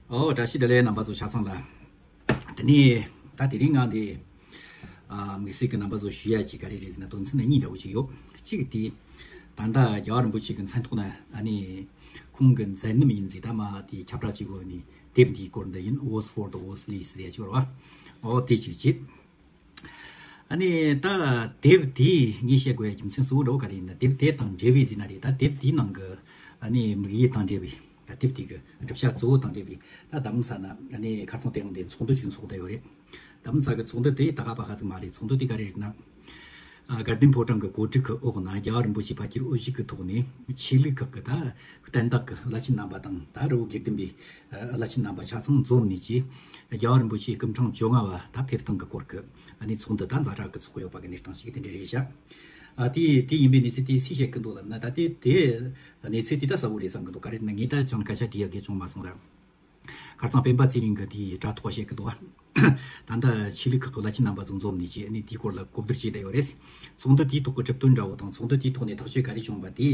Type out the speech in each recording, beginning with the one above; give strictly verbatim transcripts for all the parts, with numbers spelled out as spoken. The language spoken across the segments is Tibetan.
ཨོ། བཀྲ་ཤིས་བདེ་ལེགས། རྣམ་པ་ཚོ་ཆ་ཚང་ལ། དེ་ནས་ད་དེ་རིང་ང་འདི་ཨ་དམིགས་བསལ་གྱི་རྣམ་པ་ཚོ་ཞུ་ཡ་ཅིག་ག་རེ་རེད་ཟེར་ན། དོན་ཚན་གཉིས་འདྲ་བོ་ཅིག་ཡོད། གཅིག་དེ་ད་ལྟ་རྒྱལ་བ་རིན་པོ་ཆེ་གི་མཚན་ཐོག་ན་ཨ་ནི་ཁོང་གི་མཛད་རྣམ་ཡིན་ཟིག་ད་མ་དེ་ཁྱབ་བསྒྲགས་བྱེད་དགོས་ནི་དེབ་འདིའི་སྐོར་འདི་ཡིན། Voice for the Voiceless ཟེར་ཡ་ཅིག་ཡོད་རེད་བ། ཨོ་དེ་གཅིག་བྱེད། ཨ་ནི་ད་དེབ་དེའི་ངས་བཤད་དགོས་ཡ་རྒྱུ་མཚན་གཙོ་བོ་འདྲ་བོ་ག་རེ་ཡིན་ན། དེབ་དེ་དང་འབྲེལ་བའི་ཟེར་ན་རེད། ད་དེབ་དེའི་ནང་གི་ཨ་ནི་དམིགས་ཡུལ་དང་འབྲེལ་བའི། ད་དེབ་དེ་གི་བསྒྲུབ་བྱ་གཙོ་བོ་དང་འབྲེལ་བའི་ད་ལྡབ་མོ་ཟ་ན་ཨ་ནི་ཁ་རྩང་དེ་ཡང་དེ་ཚོགས་འདུ་ཅིག་ཚོགས་བསྡད་ཡོད་རེད། ལྡབ་མོ་ཟ་གི་ཚོགས་འདུ་དེ་ད་ག་པ་ཧ་ཙི་མ་རེད། ཚོགས་འདུ་དེ་ག་རེ་རེད་ན། ཨ་དགའ་ལྡན་ཕོ་བྲང་གི་གོ་སྒྲིག་གི་འོག་ན་རྒྱལ་བ་རིན་པོ་ཆེ་ཕ་ཁྱེར་དབུ་བཞུགས་ཀྱི་ཐོག་ནས་ཆོས་ལུགས་ཁག་གི་ད་བསྟན་བདག་གི་བླ་ཆེན་རྣམ་པ་དང་ད་རི་བོ་དགེ་ལྡན་པའི་བླ་ཆེན་རྣམ་པ་ཆ་ཚང་འཛོམས་ནས་ཀྱི་རྒྱལ་བ་རིན་པོ་ཆེའི་སྐུ་འཕྲེང་བཅོ་ལྔ་བ་ད་ཕེབས་སྟངས་ཀྱི་སྐོར་གྱི་ཨ་ནི་ཚོགས་འདུ་ད་ཛ་དྲག་གི་ཚོགས་ཡོད་པ་གི་གནས་སྟངས་ཤིག་དེ་འདྲ་རེད་ཤག་ཨ་དེ་དེ་ཡིན་པའི་གནས་ཚུལ་དེ་སུས་བཤད་ཀྱི་འདུག་ལབ་ན། ད་དེ་དེ་གནས་ཚུལ་དེ་ད་གསལ་བོ་རེད་བསམ་གྱི་འདུག་ག་རེ་ན་ངས་ད་ཅང་སྐད་ཆ་དྲི་ཡ་གི་བྱུང་མ་སོང་ར། ཁ་རྩང་སྤེན་པ་ཚེ་རིང་གིས་དེའི་དྲ་ཐོག་བཤད་ཀྱི་འདུག་བ། ད་ལྟ་ཆོས་ལུགས་ཁག་གི་བླ་ཆེན་རྣམ་པ་ཚོ་འཛོམས་ནས་ཀྱི་ཨ་ནི་དེའི་སྐོར་ལ་གོ་བསྡུར་བྱས་བསྡད་ཡོད་རེད། ཚོགས་འདུ་དེའི་ཐོག་གི་གྲུབ་དོན་འདྲ་བོ་དང་ཚོགས་འདུ་དེའི་ཐོག་ནས་ཐག་གཅོད་ག་རེ་བྱུང་བ་དེ་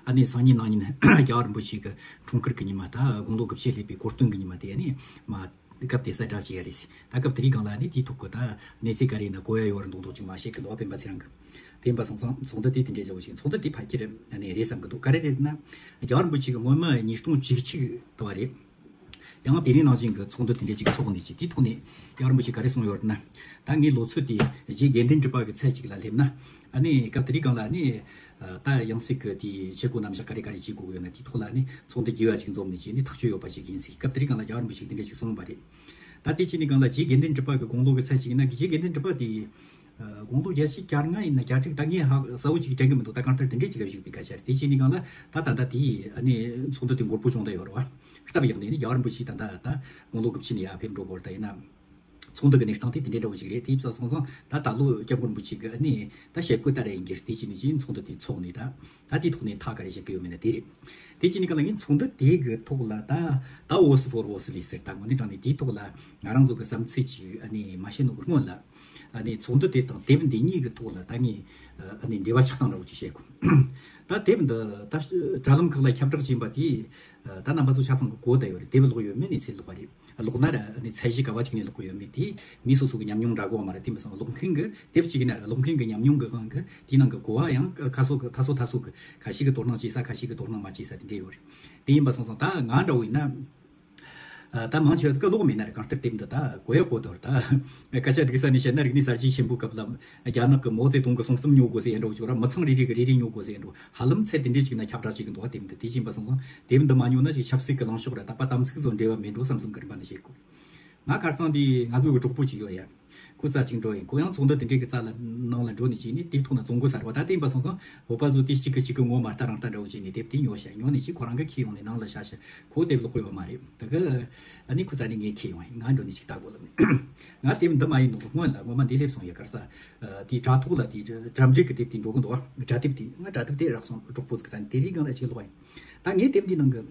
ཨ་ནི་སང་ཉིན་གནངས་ཉིན་རྒྱལ་བ་རིན་པོ་ཆེ་གི་འཁྲུངས་སྐར་གྱི་ཉི་མ་ད་དགུང་ལོ་དགུ་བཅུ་སླེབས་པའི་གོ་སྟོན་གྱི་ཉི་མ་དེ་ཨ་ནི་མ་སྐབས་དེ་གསལ་བསྒྲགས་བྱས་ཡ་རེད། ད་སྐབས་དེ་རིང་སྒང་ལ་ཨ་ནི་དེའི་ཐོག་གི་ད་གནས་ཚུལ་ག་རེ་ཡིན་ན་གོ་ཡ་ཡོད་རེད་མདོག་མདོག་ཅིག་མ་བཤད་ཀྱི་འདུག་བ། སྤེན་པ་ཚེ་རིང་གིས། དེ་ཡིན་པ་སོང་ཙང་ཚོགས་འདུ་དེ་དེ་འདྲའི་བྱ་བ་ཞིག་ཚོགས་འདུ་དེ་ཕལ་ཆེར་ཨ་ནི་རེད་བསམ་གྱི་འདུག་ག་རེ་རེད་ཟེར་ན། རྒྱལ་བ་རིན་པོ་ཆེ་གི་སྔོན་མ་ཉིས་སྟོང་བཅུ་གཅིག་དུ་བ་རེད། ཡང་དེ་རིང་ནང་བཞིན་གྱི་ཚོགས་འདུ་དེ་འདྲ་ཅིག་ཚོགས་ནས་ཅིག་དེའི་ཐོག་ནས་རྒྱལ་བ་རིན་པོ་ཆེས་ག་རེ་གསུངས་ཡོད་ན། ད་ངའི་ལོ་ཚོད་དེ་རྗེ་དགེ་འདུན་གྲུབ་པ་གི་ཚད་ཅིག་ལ་སླེབས་ན། ཨ་ནི་སྐབས་དེ་རིང་སྒང་ལ་ཨ་ནི་ད་ཡང་སྲིད་ཀྱི་དེའི་བྱེད་སྒོ་རྣམ་གཞག་ག་རེ་ག་རེ་བྱེད་དགོས་ཀྱི་ཡོད་ན་དེའི་ཐོག་ལ་ཨ་ནི་ཚོགས་འདུ་རྒྱས་པ་ཅིག་འཛོམས་ནས་ཅིག་ནི་ཐག་གཅོད་ཡོད་པ་ཞིག་ཡིན་ཟེར། སྐབས་དེ་རིང་སྒང་ལ་རྒྱལ་བ་རིན་པོ་ཆེས་དེ་འདྲ་ཅིག་གསུངས་པ་རེད། ད་དེ་བྱས་ནས་སྒང་ལ་རྗེ་དགེ་འདུན་གྲུབ་པ་གི་དགུང་ལོ་གི་ཚད་ཅིག་ཡིན་ན། རྗེ་དགེ་འདུན་གྲུབ་པ་དེ་ཨ་དགུང་ལོ་བརྒྱད་ཅུ་གྱ་ལྔ་ཡིན་ན་གྱ་དྲུག་ད་ངས་ཧ་གསལ་བོ་ཅིག་དྲན་གི་མི་འདུག་ད་གང་ལྟར་དེ་འདྲས་ཅིག་ལ་བཞུགས་པའི་སྐད་ཆ་རེད། དེ་བྱས་ནས་སྒང་ལ་ད་ད་ལྟ་དེ་ཨ་ནི་ཚོགས་འདུ་དེ་འགོར་པོ་བྱུང་བསྡད་ཡོད་རེད་བ། སྟབས་ཡག་ནས་ནི་རྒྱལ་བ་རིན་པོ་ཆེ་ད་ལྟ་ད་དགུང་ལོ་དགུ་བཅུ་ནས་ཡར་ཕེབས་འགྲོ་བར་ད་ཡིན་ན། ཚོགས་འདུ་གི་གནས་སྟངས་དེ་དེ་འདྲའི་འདྲ་བོ་ཞིག་རེད། དེ་ཡིན་ཙང་སོང་ཙང་ད་ད་ལོ་སྐྱབས་མགོན་རིན་པོ་ཆེ་གི་ཨ་ནི་ད་བཤད་སྐོར་ལྟར་ཡིན་གྱི་རེད། དེ་བྱས་ནས་ཅིག་ཚོགས་འདུ་དེ་ཚོགས་ནས་ད་ད་དེའི་ཐོག་ནས་ཐག་ག་རེ་བཞག་གི་ཡོད་མེད་ན་དེ་རེད། དེ་བྱས་ནས་ག་ལ་ངས་ཚོགས་འདུ་དེ་གི་ཐོག་ལ་ད་ད་Voice for Voiceless ཟེར། ད་དངོས་གནས་དྲང་གནས་དེའི་ཐོག་ལ་ང་རང་ཚོ་གི་བསམ་ཚུལ་ཅིག་ཨ་ནི་མ་བཤད་ནོ་སྔོན་ལ་ཨ་ནི་ཚོགས་འདུ་དེ་དང་དེབ་འདི་གཉིས་ཀྱི་ཐོག་ལ་ད་ངས་ཨ་ནི་འབྲེལ་བ་ཆགས་སྟངས་འདྲ་བོ་ཅིག་བཤད་དགོས། ད་དེབ་འདི་ད་དྲ་ལམ་ཁག་ལ་ཁྱབ་བསྒྲགས་ཕྱིན་པ་དེ་ད་རྣམ་པ་ཚོ་ཆ་ཚང་གི་གོ་བསྡད་ཡོད་རེད། དེབ་ཀློག་ཡོད་མེད་གནས་ཚུལ་ཀློག་པ་རེད། ཀློག་ན་ར་ཨ་ནི་ཚད་གཞི་ག་བ་ཅིག་ནས་ཀློག་གི་ཡོད་མེད་དེ་མི་སོ་སོ་གི་ཉམས་མྱོང་འདྲ་གོ་བ་མ་རེད། དེ་མི་སང་ཀློག་མཁན་གི་དེབ་ཅིག་ཡིན་ན་ར་ཀློག་མཁན་གི་ཉམས་མྱོང་གི་སྒང་གི་དེའི་ནང་གི་གོ་བ་ཡང་ཁ་སོ་གི་ཐ་སོ་ཐ་སོ་གི་ཁ་ཤས་གི་དོ་སྣང་བྱེད་ས་ཁ་ཤས་གི་དོ་སྣང་མ་བྱེད་ས་དེ་འདྲ་ཡོད་རེད། དེ་ཡིན་པ་སོང་ཙང་ད་ང་འདྲ་བོ་ཡིན་ན། ཨ་ད་མང་ཆེ་བ་ཚོ་ཀློག་མེད་ན་ར་གང་ལྟར་དེབ་འདི་ད་གོ་ཡ་གོ་དོར་ད། སྐད་ཆ་སྒྲིག་ས་ནས་བཤད་ན་རིག་གནས་གསར་བརྗེ་ཆེན་པོའི་སྐབས་ལ་རྒྱ་ནག་གི་མའོ་ཙེ་ཏུང་གི་གསུང་རྩོམ་ཉོ་དགོས་ཟེར་ཡ་འདྲ་བོ་ཅིག་ར། མི་ཚང་རེ་རེ་གི་རེ་རེ་ཉོ་དགོས་ཟེར་ཡ་འདྲ་བོ། ཧ་ལམ་ཚད་དེ་འདྲས་ཅིག་ན་ཁྱབ་བསྒྲགས་བྱེད་ཀྱི་འདུག་བ། དེབ་འདི་དེ་བཞིན་པ་སོང་ཙང་དེབ་འདི་མ་ཉོ་ན་ཅིག་ཆབ་སྲིད་ཀྱི་ལངས་ཕྱོགས་ར་ད་པ་དམ་ཚིག་བཟོ་འབྲེལ་བ་མེད་འགྲོ་བསམ་བསམ་གི་རིམ་པ་འདི་བཤད་དགོས། ང་ཁ་རྩང་འདི་ང་ཚོ་གི་གྲོགས་པོ་ཅིག་ཡོད་ཡ། ཁོ་རྩ་ཅིག་འགྲོ་ཡིན། ཁོ་ཡང་ཚོགས་འདུ་དེ་འདྲས་ཀྱི་རྩ་ལ་ནང་ལ་འགྲོ་ནས་ཅིག་ནས་དེབ་ཐོག་ན་བཙོང་དགོས་ཟེར་བ། ད་དེ་ཡིན་པ་སོང་ཙང་བོད་པ་ཚོ་དེ་གཅིག་གི་གཅིག་གི་ངོ་མ་ལྟ་རང་ལྟ་འདྲ་བོ་བྱས་ནས་དེབ་དེ་ཉོ་ཤ་ཉོ་ནས་ཅིག་ཁོ་རང་གི་ཁྱེར་ཡོང་ནས་ནང་ལ་བཞག་ཤ། ཁོ་དེབ་ཀློག་གི་ཡོད་མ་རེད། ད་གི་ཨ་ནི་ཁོ་རྩ་ནས་ངས་ཁྱེར་ཡོང་ཡིན། ང་འགྲོ་ནས་ཅིག་ལྟ་དགོས་ལབ་ནས། ང་དེབ་འདི་མ་ཡིན་ནོ་སྔོན་ལ་སྔོན་མ་འདི་སླེབས་སོང་ཡ། ག་རེ་ཟ། དེའི་དྲ་ཐོག་ལ་དེའི་དྲ་འབྲེལ་གྱི་དེབ་དེ་འགྲོ་གི་འདུག་བ། དྲ་དེབ་དེ་ང་དྲ་དེབ་དེ་རག་སོང་། གྲོགས་པོ་ཚོ་གི་རྩ་ནས་དེ་རིང་སྒང་ལ་ཅིག་ཀློག་ཡིན། ད་ངས་དེབ་འདི་ནང་གི་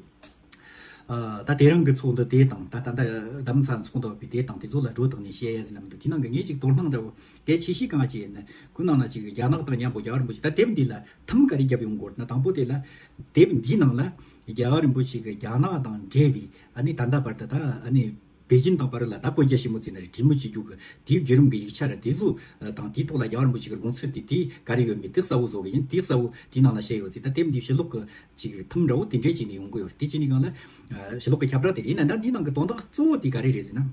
ཨ་ད་དེ་རིང་གི་ཚོགས་འདུ་དེ་དང་ད་ད་ད་ལྡ་མི་ཚང་ཚོགས་འདུ་བ་པའི་དེ་དང་དེ་ཚོ་ལ་འགྲོ་དང་ནས་བཤད་ཡ་ཟིན་ན་མི་འདུག་དེ་ནང་གི་ངས་ཅིག་དོ་སྣང་འདྲ་བོ་གལ་ཆེ་ཤོས་གང་ཅི་ཡིན་ན། ཁོ་ནང་ན་ཅིག་རྒྱ་ནག་དང་མཉམ་པོ་རྒྱལ་བ་རིན་པོ་ཆེ་ད་དེབ་འདི་ལ་ཐུམ་ག་རེ་བརྒྱབ་ཡོང་དགོས་ན། དང་པོ་དེ་ལ་དེབ་འདིའི་ནང་ལ་རྒྱལ་བ་རིན་པོ་ཆེ་གི་རྒྱ་ནག་དང་འབྲེལ་བའི་ཨ་ནི་ད་ལྟ་བར་དུ་ད་ཨ་ནི་པེ་ཅིན་དང་བར་ལ་ད་བོད་རྒྱ་ཞི་མོལ་ཟེར་ན་རེད། གྲོས་མོལ་བྱེད་རྒྱུ་གི་དེའི་བརྒྱུད་རིམ་གི་ཡིག་ཆ་ར་དེ་ཚོ་དང་དེའི་ཐོག་ལ་རྒྱལ་བ་རིན་པོ་ཆེ་གི་དགོངས་ཚུལ་དེ་དེ་ག་རེ་ཡོད་མེད་དེ་གསལ་བོ་བཟོ་གི་ཡིན། དེ་གསལ་བོ་དེའི་ནང་ལ་བཤད་ཡོད་ཟེར། ད་དེབ་འདི་ཕྱི་ལོགས་གི་ཅིག་ཐུམ་འདྲ་བོ་དེ་འདྲས་ཅིག་ནས་ཡོང་གི་ཡོད་རེད། དེ་ཅི་ནས་གང་ལ་ཨ་ཕྱི་ལོགས་ཀྱི་ཁྱབ་བསྒྲགས་དེ་རེད། ཡིན་ན་ད་འདིའི་ནང་གི་དོན་དག་གཙོ་བོ་དེ་ག་རེ་རེད་ཟེར་ན།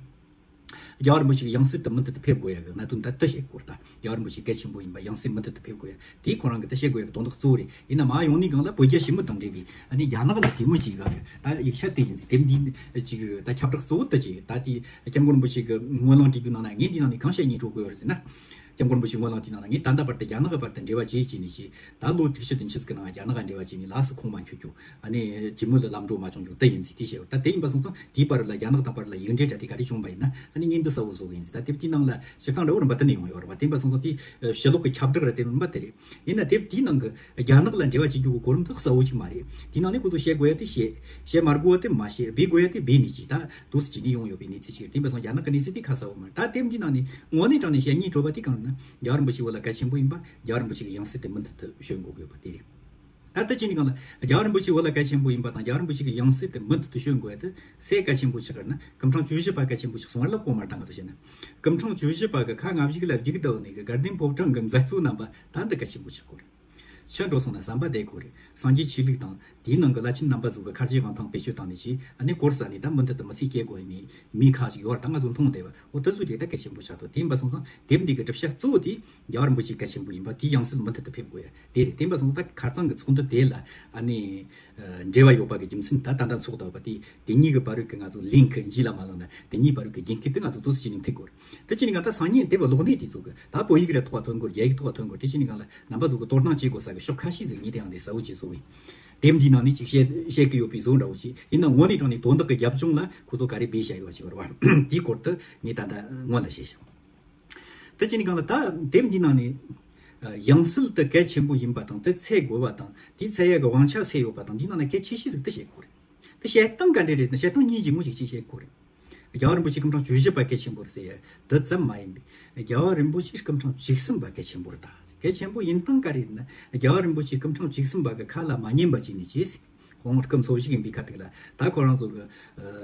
རྒྱལ་བ་རིན་པོ་ཆེ་གི་ཡང་སྲིད་དུ་མུ་མཐུད་དུ་ཕེབས་དགོས་ཡ་གི་གནད་དོན་ད་དེ་བཤད་དགོས་རེད། ད་རྒྱལ་བ་རིན་པོ་ཆེ་གལ་ཆེན་པོ་ཡིན་པ། ཡང་སྲིད་མུ་མཐུད་དུ་ཕེབས་དགོས་ཡ་དེ་ཁོ་རང་གི་ད་བཤད་དགོས་ཡ་གི་དོན་དག་གཙོ་བོ་རེད། ཡིན་ན་མ་ཡོང་ནས་གང་ལ་བོད་རྒྱ་ཞི་མོལ་དང་འབྲེལ་བའི་ཨ་ནི་རྒྱ་ནག་ལ་གྲོས་མོལ་བྱེད་ཡ་གི་ད་ཡིག་ཆ་དེ་ཡིན་ཟེར། དེ་འདི་ཅིག་ད་ཁྱབ་བསྒྲགས་གཙོ་བོ་དེ་ཅིག་ད་དེ་སྐྱབས་མགོན་རིན་པོ་ཆེ་གི་སྨོན་ལམ་བྲིས་རྒྱུ་ནང་ན་ངས་འདི་ནང་ནས་གང་བཤད་སྙིང་བྲོ་དགོས་ཡ་རེད་ཟེར་ན། སྐྱབས་མགོན་རིན་པོ་ཆེ་སྨོན་ལམ་དེའི་ནང་ན་ངས་ད་ལྟ་བར་དུ་རྒྱ་ནག་གི་བར་དུ་འབྲེལ་བ་བྱེད་ཀྱི་ནི་ཞེས། ད་ལོ་དྲུག་ཅུ་བདུན་ཅུ་ཟིག་གི་ནང་རྒྱ་ནག་ག་འབྲེལ་བ་བྱས་ནས་ལགས་སུ་ཁོང་མ་འཁྱོལ་རྒྱུ། ཨ་ནི་གྲོས་མོལ་ལ་ལམ་འགྲོ་མ་བྱུང་རྒྱུ་དེ་ཡིན་ཟིག་དེ་བཤད་ཡོད། ད་དེ་ཡིན་པ་སོང་ཙང་དེའི་བར་ལ་རྒྱ་ནག་དང་བར་ལ་ཡིག་འབྲེལ་འདྲ་དེ་ག་རེ་བྱུང་བ་ཡིན་ན་ཨ་ནི་ངས་འདི་གསལ་བོ་བཟོ་གི་ཡིན་ཟིག་ད་དེབ་དེའི་ནང་ལ་སྤྱིར་བཏང་འདྲ་བོ་རིམ་པ་དེ་ནས་ཡོང་ཡོད་རེད་པ། དེ་ཡིན་པ་སོང་ཙང་དེ་ཕྱི་ལོགས་ཀྱི་ཁྱབ་བསྒྲགས་ར་དེ་རིམ་པ་དེ་རེད། ཡིན་ན་དེབ་དེའི་ནང་གི་རྒྱ་ནག་ལ་འབྲེལ་བ་བྱེད་རྒྱུ་གི་གོ་རིམ་དེ་གསལ་བོ་ཅིག་མ་རེད། དེའི་ནང་ནས་ཁོ་ཚོ་བཤད་དགོས་ཡ་དེ་བཤད། བཤད་མ་དགོས་ཡ་དེ་མ་བཤད། སྦས་དགོས་ཡ་དེ་སྦས་ནས་ཅིག་ད་འདུག་སེ་བྱས་ནས་ཡོང་ཡོད་པའི་གནས་ཚུལ་ཅིག་རེད། དེ་ཡིན་པ་སོང་རྒྱ་ནག་གི་གནས་ཚུལ་དེ་ཁ་གསལ་བོ་མ་རེད། ད་དེབ་འདིའི་ནང་ནས་དངོས་གནས་དྲང་གནས་བཤད་སྙིང་བྲོ་བ་དེ་གང་རེད་ན། རྒྱལ་བ་རིན་པོ་ཆེ་བོད་ལ་གལ་ཆེན་པོ་ཡིན་པ། རྒྱལ་བ་རིན་པོ་ཆེ་གི་ཡང་སྲིད་དེ་མུ་མཐུད་དུ་བྱོན་དགོས་ཀྱི་ཡོད་པ་དེ་རེད། ད་ལྟ་ཅི་ནི་གང་ལ་རྒྱལ་བ་རིན་པོ་ཆེ་བོད་ལ་གལ་ཆེན་པོ་ཡིན་པ་དང་། རྒྱལ་བ་རིན་པོ་ཆེ་གི་ཡང་སྲིད་དེ་མུ་མཐུད་དུ་བྱོན་དགོས་ཡ་དེ་སུ་གལ་ཆེན་པོ་ཆགས་ཀྱི་རེད་ན། སྐུ་ཕྲེང་བཅུ་བཞི་པ་གལ་ཆེན་པོ་ཆགས་སོང་བ་ལ་གོ་མ་བཏང་གི་འདུག་བྱས་ན། སྐུ་ཕྲེང་བཅུ་བཞི་པ་གི་ཁ་ལྔ་བཞི་གི་ལ་བརྒྱུད་ཀྱི་འདུག་ནས་གི་དགའ་ལྡན་ཕོ་བྲང་གི་མཛད་གཙོ་རྣམ་པ་ད་འདི་གལ་ཆེན་པོ་ཆགས་དགོས་རེད། ཕྱིར་འགྲོ་སོང་ན་བསམ་པ་བདེ་དགོས་རེད། སངས་རྒྱས་ཆོས་ལུགས་དང་དེའི་ནང་གི་བླ་ཆེན་རྣམ་པ་ཚོ་གི་ཁ་རྗེ་དབང་ཐང་བེད་སྤྱོད་བཏང་ནས་ཅི་ཨ་ནི་སྐོར་ས་ནས་ད་མུ་མཐུད་དུ་མི་ཚེ་སྐྱེལ་དགོས་ཡ་མི་མི་ཁ་ཞིག་ཡོད་རེད། ད་ང་ཚོ་མཐོང་བསྡད་པ་འོ་དེ་ཚོ་དེ་ད་གལ་ཆེན་པོ་ཆགས་འདུག་དེ་ཡིན་པ་སོང་ཙང་དེབ་འདི་གི་གྲུབ་ཆ་གཙོ་བོ་དེ་རྒྱལ་བ་རིན་པོ་ཆེ་གལ་ཆེན་པོ་ཡིན་པ་དེའི་ཡང་སྲིད་མུ་མཐུད་དུ་ཕེབས་དགོས་ཡ་དེ་རེད། དེ་ཡིན་པ་སོང་ཙང་ད་ཁ་རྩང་གི་ཚོགས་འདུ་དེ་ལ་ཨ་ནི་འབྲེལ་བ་ཡོད་པ་གི་རྒྱུ་མཚན་ད་ད་ལྟ་ཚོགས་བསྡད་པ་དེ་དེ་གཉིས་ཀྱི་བར་རུ་གི་ང་ཚོ་ལིང་ཁི་འཇིག་ལ་མ་ལངས་ན་དེ་གཉིས་བར་རུ་གི་རྒྱུན་མཐུད་དེ་ང་ཚོ་ཏོག་ཙམ་ཅིག་ནས་མཐུད་དགོས་རེད། ད་ཅི་ནས་གང་ལྟར་སང་ཉིན་དེབ་ཀློག་གནས་དེ་ཚོ་གི་ད་བོད་ཡིག་ར་ཐོག་ཐོན་དགོས། རྒྱ་ཡིག་ཐོག་ཐོན་དགོས། དེ་ཅི་ནས་གང་ལ་རྣམ་པ་ཚོ་གི་དོ་སྣང་བྱེད་དགོས་ས་གི་ཕྱོགས་ཁ་ཤས་ཟིག་ངས་དེ་ཡང་དེ་གསལ་བོ་བྱེད་བཟོ་བས། དེབ་འདིའི་ནང་ནས་ཅིག་བཤད་བཤད་གི་ཡོད་པའི་བཟོ་འདྲ་བོ་ཅིག་ཡིན་ན་དངོས་གནས་དྲང་གནས་དོན་དག་གི་རྒྱབ་ལྗོངས་ལ་ཁོ་ཚོ་ག་རེ་སྦས་བཞག་ཡོད་ཅིག་ཡོད་རེད་བ། དེའི་སྐོར་དུ་ངས་ད་ལྟ་སྔོན་ལ་བཤད་བཞག་ད་ཅི་ནས་གང་ལ་ད་དེབ་འདིའི་ནང་ནས་ཡང་སྲིད་དེ་གལ་ཆེན་པོ་ཡིན་པ་དང་དེ་འཚོལ་དགོས་པ་དང་དེ་འཚོལ་ཡ་གི་དབང་ཆ་སུ་ཡོད་པ་དང་འདིའི་ནང་ན་གལ་ཆེ་ཤོས་ཟིག་དེ་བཤད་དགོས་རེད། དེ་བཤད་སྟངས་ག་འདྲ་རེད་ཟེར་ན་བཤད་སྟངས་གཉིས་ཀྱི་ངོས་ཤིག་ཅིག་བཤད་དགོས་རེད། རྒྱལ་བ་རིན་པོ་ཆེ་སྐུ་ཕྲེང་བཅུ་བཞི་པ་གལ་ཆེན་པོ་རེད་ཟེར་ཡ་དེ་ཙམ་མ་ཡིན་པའི་རྒྱལ་བ་རིན་པོ་ཆེ་སྐུ་ཕྲེང་བཅུ་གསུམ་པ་གལ་ཆེན་པོ་རེད། ད་གལ་ཆེན་པོ་ཡིན་སྟངས་ག་རེ་ཡིན་ན་རྒྱལ་བ་རིན་པོ་ཆེ་སྐུ་ཕྲེང་བཅུ་གསུམ་པ་གི་ཁ་ལ་མ་ཉན་པ་ཅིག་ནས་བྱས། ཁོང་སྐུ་འཚོ་བཞུགས་ཡིན་པའི་ཁ་ཐུག་ལ་ད་ཁོ་རང་ཚོ་གི་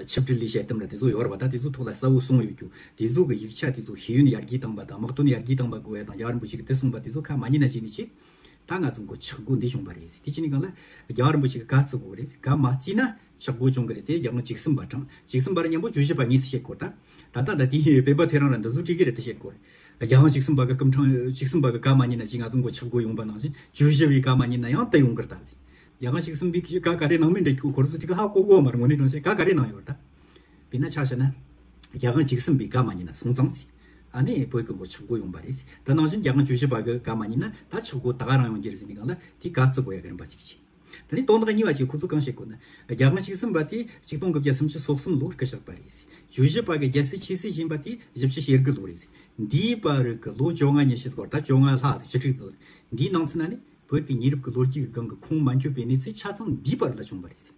ཆིག་སྒྲིལ་ལས་བྱེད་གཏམ་ར་དེ་ཚོ་ཡོད་རེད་པ། ད་དེ་ཚོ་ཐོག་ལ་གསལ་བོ་གསུངས་ཡོད་རྒྱུ་དེ་ཚོ་གི་ཡིག་ཆ་དེ་ཚོ་ཤེས་ཡོན་ཡར་རྒྱས་བཏང་པ་དང་དམག་དོན་ཡར་རྒྱས་བཏང་པ་དགོས་ཡ་དང་རྒྱལ་བ་རིན་པོ་ཆེ་གི་དེ་གསུངས་པ་དེ་ཚོ་ཁ་མ་ཉན་ན་བྱས་ནས་བྱས། ད་ང་ཚོ་མགོ་ཆག་སྒོ་འདི་བྱུང་བ་རེད་ཟེར། དེ་ཅི་ནས་གང་ལ་རྒྱལ་བ་རིན་པོ་ཆེ་གི་བཀའ་བརྩི་དགོས་རེད། བཀའ་མ་བརྩིས་ན་ཆག་སྒོ་བྱུང་གི་རེད། དེ་རྒྱལ་དབང་བཅུ་གསུམ་པ་དང་བཅུ་གསུམ་པ་ར་མཉམ་པོ་བཅུ་བཞི་པ་གཉིས་སུ་བཤད་དགོས། ད་ད་ལྟ་ད་དེའི་སྤེན་པ་ཚེ་རིང་ར་འདི་ཚོ་བྲིས་གི་རེད། དེ་བཤད་དགོས་རེད། རྒྱལ་དབང་བཅུ་གསུམ་པ་གི་སྐུ་ཕྲེང་བཅུ་གསུམ་པ་གི་བཀའ་མ་ཉན་ན་ཅིག་ང་ཚོ་མགོ་ཆག་སྒོ་ཡོང་པ་ནང་བཞིན་བཅུ་བཞི་པའི་བཀའ་མ་ཉན་ན་ཡང་དེ་ཡོང་གི་རེད། ད་ཟེར་རྒྱལ་དབང་བཅུ་གསུམ་པའི་བཀའ་ག་རེ་གནང་མིན་འདྲ་ཁྱོད་ཁོ་རང་ཚོ་དེ་ག་ཧ་གོ་གོ་མ་རེད། དངོས་གནས་དྲང་བཤད་བཀའ་ག་རེ་གནང་ཡོད་རེད། ད་དཔེར་ན་ཆ་བཞག་ན་རྒྱལ་དབང་བཅུ་གསུམ་པའི་བཀའ་མ་ཉན་ན་སོང་ཙང་ཟེར། ཨ་ནི་བོད་ཀྱི་མགོ་ཆག་སྒོ་ཡོང་པ་རེད་ཟེར། ད་ནང་བཞིན་རྒྱལ་དབང་བཅུ་བཞི་པ་གི་བཀའ་མ་ཉན་ན་ད་ཆག་སྒོ་ད་ག་རང་ཡོང་རྒྱུ་རེད་ཟེར་ནས་གང་ལ་དེ་བཀའ་བརྩི་དགོས་ཡ་གི་རིམ་པ་གཅིག་བྱས། ད་ནི་དོན་དག་གཉིས་པ་ཅིག་ཁོ་ཚོ་གང་བཤད་དགོས་ན། རྒྱལ་དབང་བཅུ་གསུམ་པ་དེ་ཆིག་སྟོང་དགུ་བརྒྱ་སུམ་ཅུ་སོ་གསུམ་ལོར་སྐུ་གཤེགས་པ་རེད་ཟེར། བཅུ་བཞི་པ་གི་རྒྱལ་སྲིད་ཆོས་སྲིད་བཞིན་པ་དེ་བཞི་བཅུ་ཞེ་དགུ་ལོ་རེད་ཟེར། འདིའི་བར་གི་ལོ་བཅོ་ལྔ་ཉི་ཤུ་སྐོར་ད་བཅོ་ལྔ་ལྷག་ཟེར་བཅུ་དྲུག་ཙམ། འདིའི་ནང་ཚུད་ན་ནི་བོད་ཀྱི་ཉེ་རབས་ཀྱི་ལོ་རྒྱུས་ཀྱི་སྒང་གི་ཁུངས་མ་འཁྱོལ་བའི་གནས་ཚུལ་ཆ་ཚང་འདིའི་བར་ལ་བྱུང་བ་རེད་ཟེར།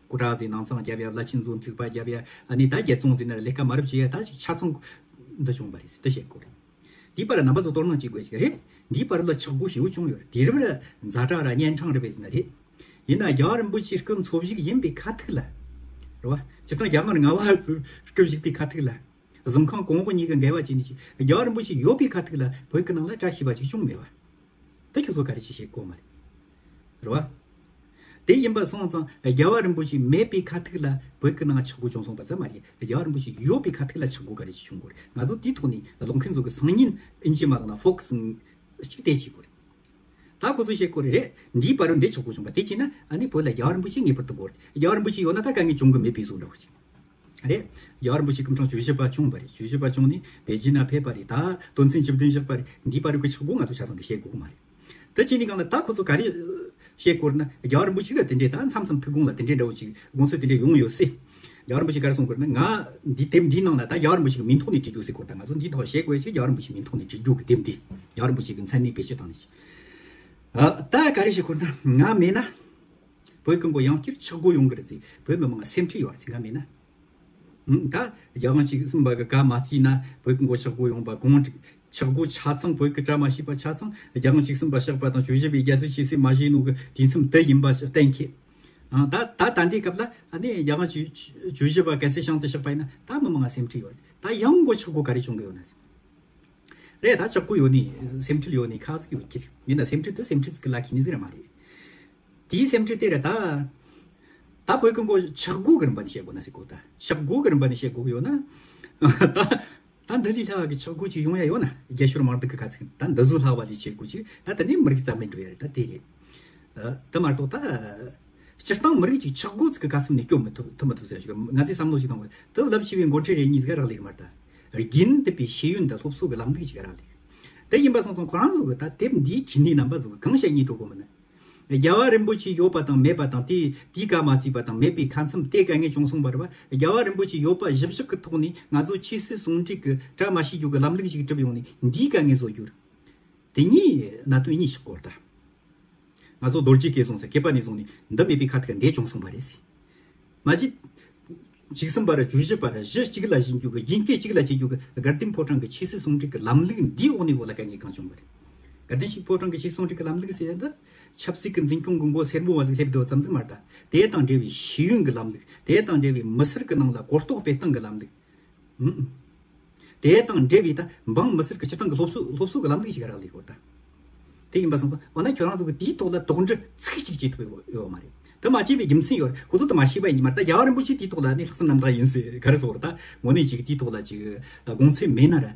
སྐུ་དྲག་ཚོས་ནང་ཚང་རྒྱབ་ཡ། བླ་ཆེན་ཚོས་འཐུས་པ་རྒྱབ་ཡ། ཨ་ནི་ད་རྒྱལ་བཙོང་ཟེར་ན་ལས་ཀ་མ་རབས་བྱེད་ཡ་ད་ཅིག་ཆ་ཚང་འདི་བྱུང་བ་རེད་ཟེར་དེ་བཤད་དགོས་རེད། འདིའི་བར་རྣམ་པ་ཚོ་དོ་སྣང་བྱེད་དགོས་ཞིག་རེད། འདིའི་བར་ལ་ཆག་སྒོ་ཞེ་པོ་བྱུང་ཡོད་རེད། དུས་རབས་ལ་ཛ་དྲག་ར་གཉན་འཕྲང་རེད་པས་ཟེར་ན་རེད། ཡིན་ན་རྒྱལ་བ་རིན་པོ་ཆེ་སྐུ་འཚོ་བཞུགས་ཡིན་པའི་ཁ་ཐུག་ལ། རེད་བ། སྤྱིར་བཏང་རྒྱ་གར་ལྔ་པ་ཚོ་སྐུ་བཞུགས་པའི་ཁ་ཐུག་ལ། གཟིམ་ཁང་གོང་འོག་གཉིས་ཀྱི་འགལ་བ་བྱས་ནས་ཅིག་རྒྱལ་བ་རིན་པོ་ཆེ་ཡོད་པའི་ཁ་ཐུག་ལ་བོད་ཀྱི་ནང་ལ་བཀྲ་ཤིས་པ་ཅིག་བྱུང་མེད་བ། ད་ཁྱོད་ཚོ་ག་རེ་ཅིག་བཤད་གོ་མ་རེད། རེད་བ། དེ་ཡིན་པ་སོང་ཙང་རྒྱལ་བ་རིན་པོ་ཆེ་མེད་པའི་ཁ་ཐུག་ལ་བོད་ཀྱི་ནང་ཆག་སྒོ་བྱུང་སོང་པ་ཙམ་མ་རེད། རྒྱལ་བ་རིན་པོ་ཆེ་ཡོད་པའི་ཁ་ཐུག་ལ་ཆག་སྒོ་ག་རེ་ཅིག་བྱུང་དགོས་རེད། ང་ཚོ་དེའི་ཐོག་ནས་ཀློག་མཁན་ཚོ་གི་སང་ཉིན་ཨིན་ཇི་མ་གི་ནང་ཕོ་ཁི་སི་ཅིག་བལྟས་བྱེད་དགོས་རེད། ད་ཁོ་ཚོས་བཤད་དགོས་རེད། རེད། འདིའི་བར་དུ་འདི་ཆག་སྒོ་བྱུང་བ་དེ་བྱས་ན་ཨ་ནི་བོད་ལ་རྒྱལ་བ་རིན་པོ་ཆེ་ངེས་པར་དུ་དགོས་རེད། རྒྱལ་བ་རིན་པོ་ཆེ་ཡོད་ན་ད་དཀའ་ངལ་བྱུང་གི་མེད་པའི་བཟོ་འདྲ་བོ་ཅིག་རེད། རྒྱལ་བ་རིན་པོ་ཆེ་སྐུ་ཕྲེང་བཅུ་བཞི་པ་བྱུང་བ་རེད། བཅུ་བཞི་པ་བྱུང་ནས་པེ་ཅིན་ན་ཕེབས་པ་རེད། ད་དོན་ཚན་བཅུ་བདུན་བཞག་པ་རེད། འདིའི་བར་དུ་གི་ཆག་སྒོ་ང་ཚོ་ཆ་ཚང་གི་བཤད་དགོས་གི་མ་རེད། ད་བྱས་ནས་གང་ལ་ད་ཁོ་ཚོ་ག་རེ་བཤད་དགོས་རེད་ན། རྒྱལ་བ་རིན་པོ་ཆེ་གི་དེ་འདྲའི་ད་མཚམས་མཚམས་ཐུགས་དགོངས་ལ་དེ་འདྲའི་འདྲ་བོ་ཅིག་དགོངས་ཚུལ་དེ་འདྲ་ཡོང་ཡོད་སྲིད། རྒྱལ་བ་རིན་པོ་ཆེ་ག་རེ་གསུང་དགོས་རེད་ན། ང་འདི་དེབ་འདིའི་ནང་ལ་ད་རྒྱལ་བ་རིན་པོ་ཆེ་གི་མིང་ཐོག་ནས་བྲིས་རྒྱུ་ཟེར་དགོས་རེད། ད་ང་ཚོ་འདིའི་ཐོག་བཤད་དགོས་ཡ་ཅིག་རྒྱལ་བ་རིན་པོ་ཆེའི་མིང་ཐོག་ནས་བྲིས་རྒྱུ་གི་དེབ་འདི་རྒྱལ་བ་རིན་པོ་ཆེ་གི་མཚན་གནས་བེད་སྤྱོད་བཏང་ནས་ཅིག་ཨ། ད་ག་རེ་བཤད་དགོས་རེད་ན། ང་མེད་ན་བོད་ཀྱི་མགོ་ཡང་བསྐྱར་ཆག་སྒོ་ཡོང་གི་རེད་ཟེར་བོད་མི་མང་སེམས་ཁྲལ་ཡོད་རེད་ཟེར། ང་མེད་ན། ཨང་། ད་རྒྱལ་དབང་བཅུ་གསུམ་པ་གི་བཀའ་མ་བརྩིས་ན་བོད་ཀྱི་མགོ་ཆག་སྒོ་ཡོང་པ་གོང་། ཆག་སྒོ་ཆ་ཚང་བོད་ཀྱི་བཀྲ་མ་ཤིས་པ་ཆ་ཚང་རྒྱལ་དབང་བཅུ་གསུམ་པ་གཤེགས་པ་དང་བཅུ་བཞི་པའི་རྒྱལ་སྲིད་ཆོས་སྲིད་མ་བཞེས་ནོ་གི་དུས་མཚམས་དེ་ཡིན་པ་གཏན་འཁེལ། ཨང་། ད་ད་ད་འདི་སྐབས་ལ་ཨ་ནི་རྒྱལ་དབང་བཅུ་བཅུ་བཞི་པ་གལ་སྲིད་བྱང་དུ་གཤེགས་པ་ཡིན་ན་ད་མི་མང་ང་སེམས་ཁྲལ་ཡོད་རེད། ད་ཡང་མགོ་ཆག་སྒོ་ག་རེ་བྱུང་གི་ཡོད་ན་ཟེར། རེད། ད་ཆག་སྒོ་ཡོད་ནི་སེམས་ཁྲལ་ཡོད་ནི་ཁག་ཟིག་ཡོད་ཀྱི་རེད། ཡིན་ན་སེམས་ཁྲལ་དེ་སེམས་ཁྲལ་ཟིག་གི་ལ་ཁྱི་ནི་ཟིག་ར་མ་རེད། དེའི་སེམས་ཁྲལ་དེ་རེད་ད། ད་བོད་ཀྱི་མགོ་ཆག་སྒོ་གི་རིམ་པ་ནས་བཤད་དགོས་ན་ཟེར་གོ་ད། ཆག་སྒོ་གི་རིམ་པ་ནས་བཤད་དགོས་གི་ཡོད་ན། ད་ད་འདི་ལས་སླ་བ་གི་ཆག་སྒོ་ཅིག་ཡོང་ཡ་ཡོད་ན། རྒྱལ་ཤོར་མང་སྡུག་གི་ཁ་ཚིག་ད་འདི་བཟོ་སླ་བ་ལས་བྱེད་དགོས་ཅིག་ད་དེ་ནས་མི་རིགས་རྩ་མེད་འགྲོ་ཡ་རེད། ད་དེ་རེད། ད་མ་གཏོགས་ད། སྤྱིར་བཏང་མི་རིགས་ཅིག་ཆག་སྒོ་ཅིག་གི་ཁ་ཚིག་ནས་སྐྱོབ་མི་ཐུབ་ཐུབ་མི་ཐུབ་ཟེར་ཞིག་ང་ཚོས་བསམ་བློ་ཞིག་བཏང་བ་དུ་རླབས་ཆེ་བའི་འགོ་ཁྲིད་རེ་གཉིས་ཟིག་རག་ལས་ཀྱི་མ་རེད་ད། རྒྱུན་མཐུད་པའི་ཤེས་ཡོན་དང་སློབ་གསོ་གི་ལམ་ལུགས་ཅིག་རག་ལས། དེ་ཡིན་པ་སོང་ཙང་ཁོ་རང་ཚོ་གི་ད་དེབ་འདིའི་ཁྱིམ་ནས་རྣམ་པ་ཚོ་གི་གང་བཤད་སྙིང་བྲོ་གོ་མི་ནི། རྒྱལ་བ་རིན་པོ་ཆེ་ཡོད་པ་དང་མེད་པ་དང་དེ་དེའི་བཀའ་མ་བརྩིས་པ་དང་མེད་པའི་ཁ་མཚམས་དེ་དཀའ་ངལ་བྱུང་སོང་བ་རེད་བ། རྒྱལ་བ་རིན་པོ་ཆེ་ཡོད་པ་གཞི་བཞག་གི་ཐོག་ནས་ང་ཚོ་ཆོས་སྲིད་ཟུང་འབྲེལ་གི་བཀྲ་མ་ཤིས་རྒྱུ་གི་ལམ་ལུགས་ཤིག་གྲུབ་ཡོང་ནས་འདིའི་དཀའ་ངལ་བཟོ་རྒྱུ་རེད། དེ་གཉིས་གནད་དོན་གཉིས་ཤིག་སྐོར་ད། ང་ཚོ་རྡོ་རྗེ་སྐལ་བཟང་ཟེར་མཁས་པ་ནས་བཟུང་ནས་འདི་མེད་པའི་ཁ་ཐུག་འདས་བྱུང་སོང་བ་རེད་ཟེར། མ་གཞི། བཅུ་གསུམ་པ་ར་བཅུ་བཞི་པ་ར་གཞི་གཅིག་ལ་བཞེངས་རྒྱུ་གི་རྒྱུན་སྐྱེལ་གཅིག་ལ་བྱེད་རྒྱུ་གི་དགའ་ལྡན་ཕོ་བྲང་གི་ཆོས་སྲིད་ཟུང་འབྲེལ་གི་ལམ་ལུགས་འདིའི་འོག་ནས་འོག་ལ་དཀའ་ངལ་གང་བྱུང་བ་རེད། དགའ་ལྡན་ཕོ་བྲང་གི་ཆོས་སྲིད་ཟུང་འབྲེལ་གྱི་ལམ་ལུགས་ཟེར་ཡ་འདི་ཆབ་སྲིད་ཀྱི་འཛིན་སྐྱོང་གི་མགོ་སེར་མོ་བ་ཟིག་སླེབས་འདུག་ཙམ་ཟིག་མ་རེད་ད། དེ་དང་འབྲེལ་བའི་ཤེས་ཡོན་གྱི་ལམ་ལུགས། དེ་དང་འབྲེལ་བའི་མི་སེར་གྱི་ནང་ལ་གོ་རྟོགས་སྤེལ་སྟངས་ཀྱི་ལམ་ལུགས། ཨུམ། དེ་དང་འབྲེལ་བའི་ད་འབངས་མི་སེར་གྱི་སྤྱིར་བཏང་གི་སློབ་གསོ་སློབ་གསོ་གི་ལམ་ལུགས་ཤིག་རག་ལས་ཡོད་ད། དེ་ཡིན་པ་སོང་ཙང་འོ་ན་ཁྱོད་རང་ཚོ་གི་དེའི་ཐོག་ལ་དོགས་འདྲི་ཚིག་གཅིག་བྱེད་ཐུབ་ཡོད་ཡོད་མ་རེད། དེ་མ་བྱས་པའི་རྒྱུ་མཚན་ཡོད་རེད། ཁོ་ཚོ་དེ་མ་ཤེས་པ་ཡིན་ཉི་མ་རེད། ད་རྒྱལ་བ་རིན་པོ་ཆེ་དེའི་ཐོག་ལ་ནི་ལྷག་བསམ་རྣམ་དག་ཡིན་ཟེར་ག་རེ་ཟེར་བ་རེད། ད་དངོས་གནས་ཅིག་དེའི་ཐོག་ལ་ཅིག་དགོངས་ཚུལ་མེད་ན་ར།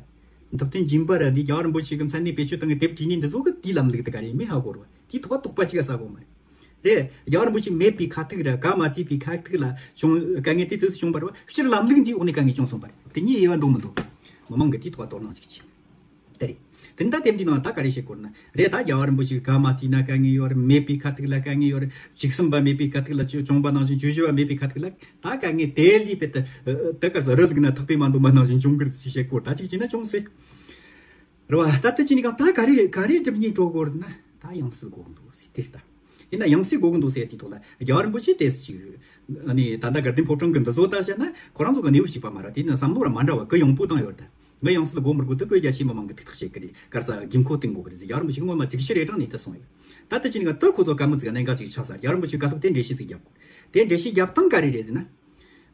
ཐུབ་བསྟན་སྦྱིན་པ་ར་ནི་རྒྱལ་བ་རིན་པོ་ཆེ་གི་མཚན་གནས་བེད་སྤྱོད་བཏང་གི་དེབ་བྲིས་ནས་འདི་ཚོ་གི་དེའི་ལམ་ལུགས་དེ་ག་རེ་ཡིན་མིན་ཧ་གོ་རེད་བ། དེའི་ཐོག་དོགས་པ་གཅིག་ག་ཟ་གོ་མ་རེད། རེད། རྒྱལ་བ་རིན་པོ་ཆེ་མེད་པའི་ཁ་ཐུག་ར་ག་མ་བརྩིས་པའི་ཁ་ཐུག་ལ་བྱུང་དཀའ་ངལ་དེ་དུས་སུ་བྱུང་བ་རེད་བ། སྤྱིར་ལམ་ལུགས་འདིའི་འོག་ནས་དཀའ་ངལ་བྱུང་སོང་བ་རེད། དེ་ཉིད་དབྱེ་བ་འདུག་མི་འདུག་མི་མང་གི་དེའི་ཐོག་དོ་སྣང་ཅིག་བྱེད། དེ་རེད། དེ་ནི་ད་དེབ་འདིའི་ནང་ད་ག་རེ་བཤད་དགོས་ན་རེད། ད་རྒྱལ་བ་རིན་པོ་ཆེ་གི་ག་མ་བརྩིས་ན་དཀའ་ངལ་ཡོད་རེད། མེད་པའི་ཁ་ཐུག་ལ་དཀའ་ངལ་ཡོད་རེད། བཅུ་གསུམ་པ་མེད་པའི་ཁ་ཐུག་ལ་བཅུ་བཅོ་ལྔ་པ་ནང་བཞིན་བཅུ་བཞི་པ་མེད་པའི་ཁ་ཐུག་ལ་ད་དཀའ་ངལ་དེ་ལས་དཔེ་དེ་དེ་ག་ཟེར་རུ་ལུག་ན་ཐག་པས་མ་འདོམས་པ་ནང་བཞིན་བྱུང་གི་རེད་ཅེས་བཤད་དགོས། ད་ཅིག་བྱས་ན་བྱུང་ཟེར། རེད་བ། ད་ལྟ་ཅི་ནས་གང་ད་ག་རེ་ག་རེ་སྒྲུབ་སྙིང་བྲོ་དགོས་ན་ད་ཡང་སྲིད་དགོས་ཀྱི་འདུག་ཟེར་དེ་ལྟ། ཡིན་ན་ཡང་སྲིད་དགོས་ཀྱི་འདུག་ཟེར་དེ་ཐོག་ལ་རྒྱལ་བ་རིན་པོ་ཆེ་དེ་ཅིག་ཨ་ནི་ད་ལྟ་དགའ་ལྡན་ཕོ་བྲང་གི་འདི་ཚོ་ལྟ་བྱས་ན་ཁོ་རང་ཚོ་གི་གནས་བབ་གཅིག་པ་མ་རེད། དེ་ནི་བསམ་བློ་ར་མ་འདྲ་བ་གི་ཡོང་པོ་བཏང་ཡོད་ད། ངས་ཡང་སྲིད་དགོས་མི་དགོས་དེ་བོད་རྒྱ་ཆེ་མི་མང་གི་ཐུགས་ཐག་བཅད་ཀྱི་རེད། ག་རེ་ཟེར་དགོས་མཁོ་བསྟན་དགོས་ཀྱི་རེད་ཟེར་རྒྱལ་བ་རིན་པོ་ཆེ་སྔོན་མ་སྒྲིག་གཞི་རེ་དྲངས་ནས་དེ་གསུངས་ཡོད། ད་ལྟ་ཅི་ནས་གང་ད་ཁོ་ཚོ་བཀའ་མོལ་ཟིག་གནད་འགག་ཅིག་ཆགས་ས། རྒྱལ་བ་རིན་པོ་ཆེ་བཀའ་སློབ་དེ་འགྲེལ་བཤད་ཅིག་རྒྱབ་དགོས་རེད། དེ་འགྲེལ་བཤད་རྒྱབ་སྟངས་ག་རེ་རེད་ཟེར་ན།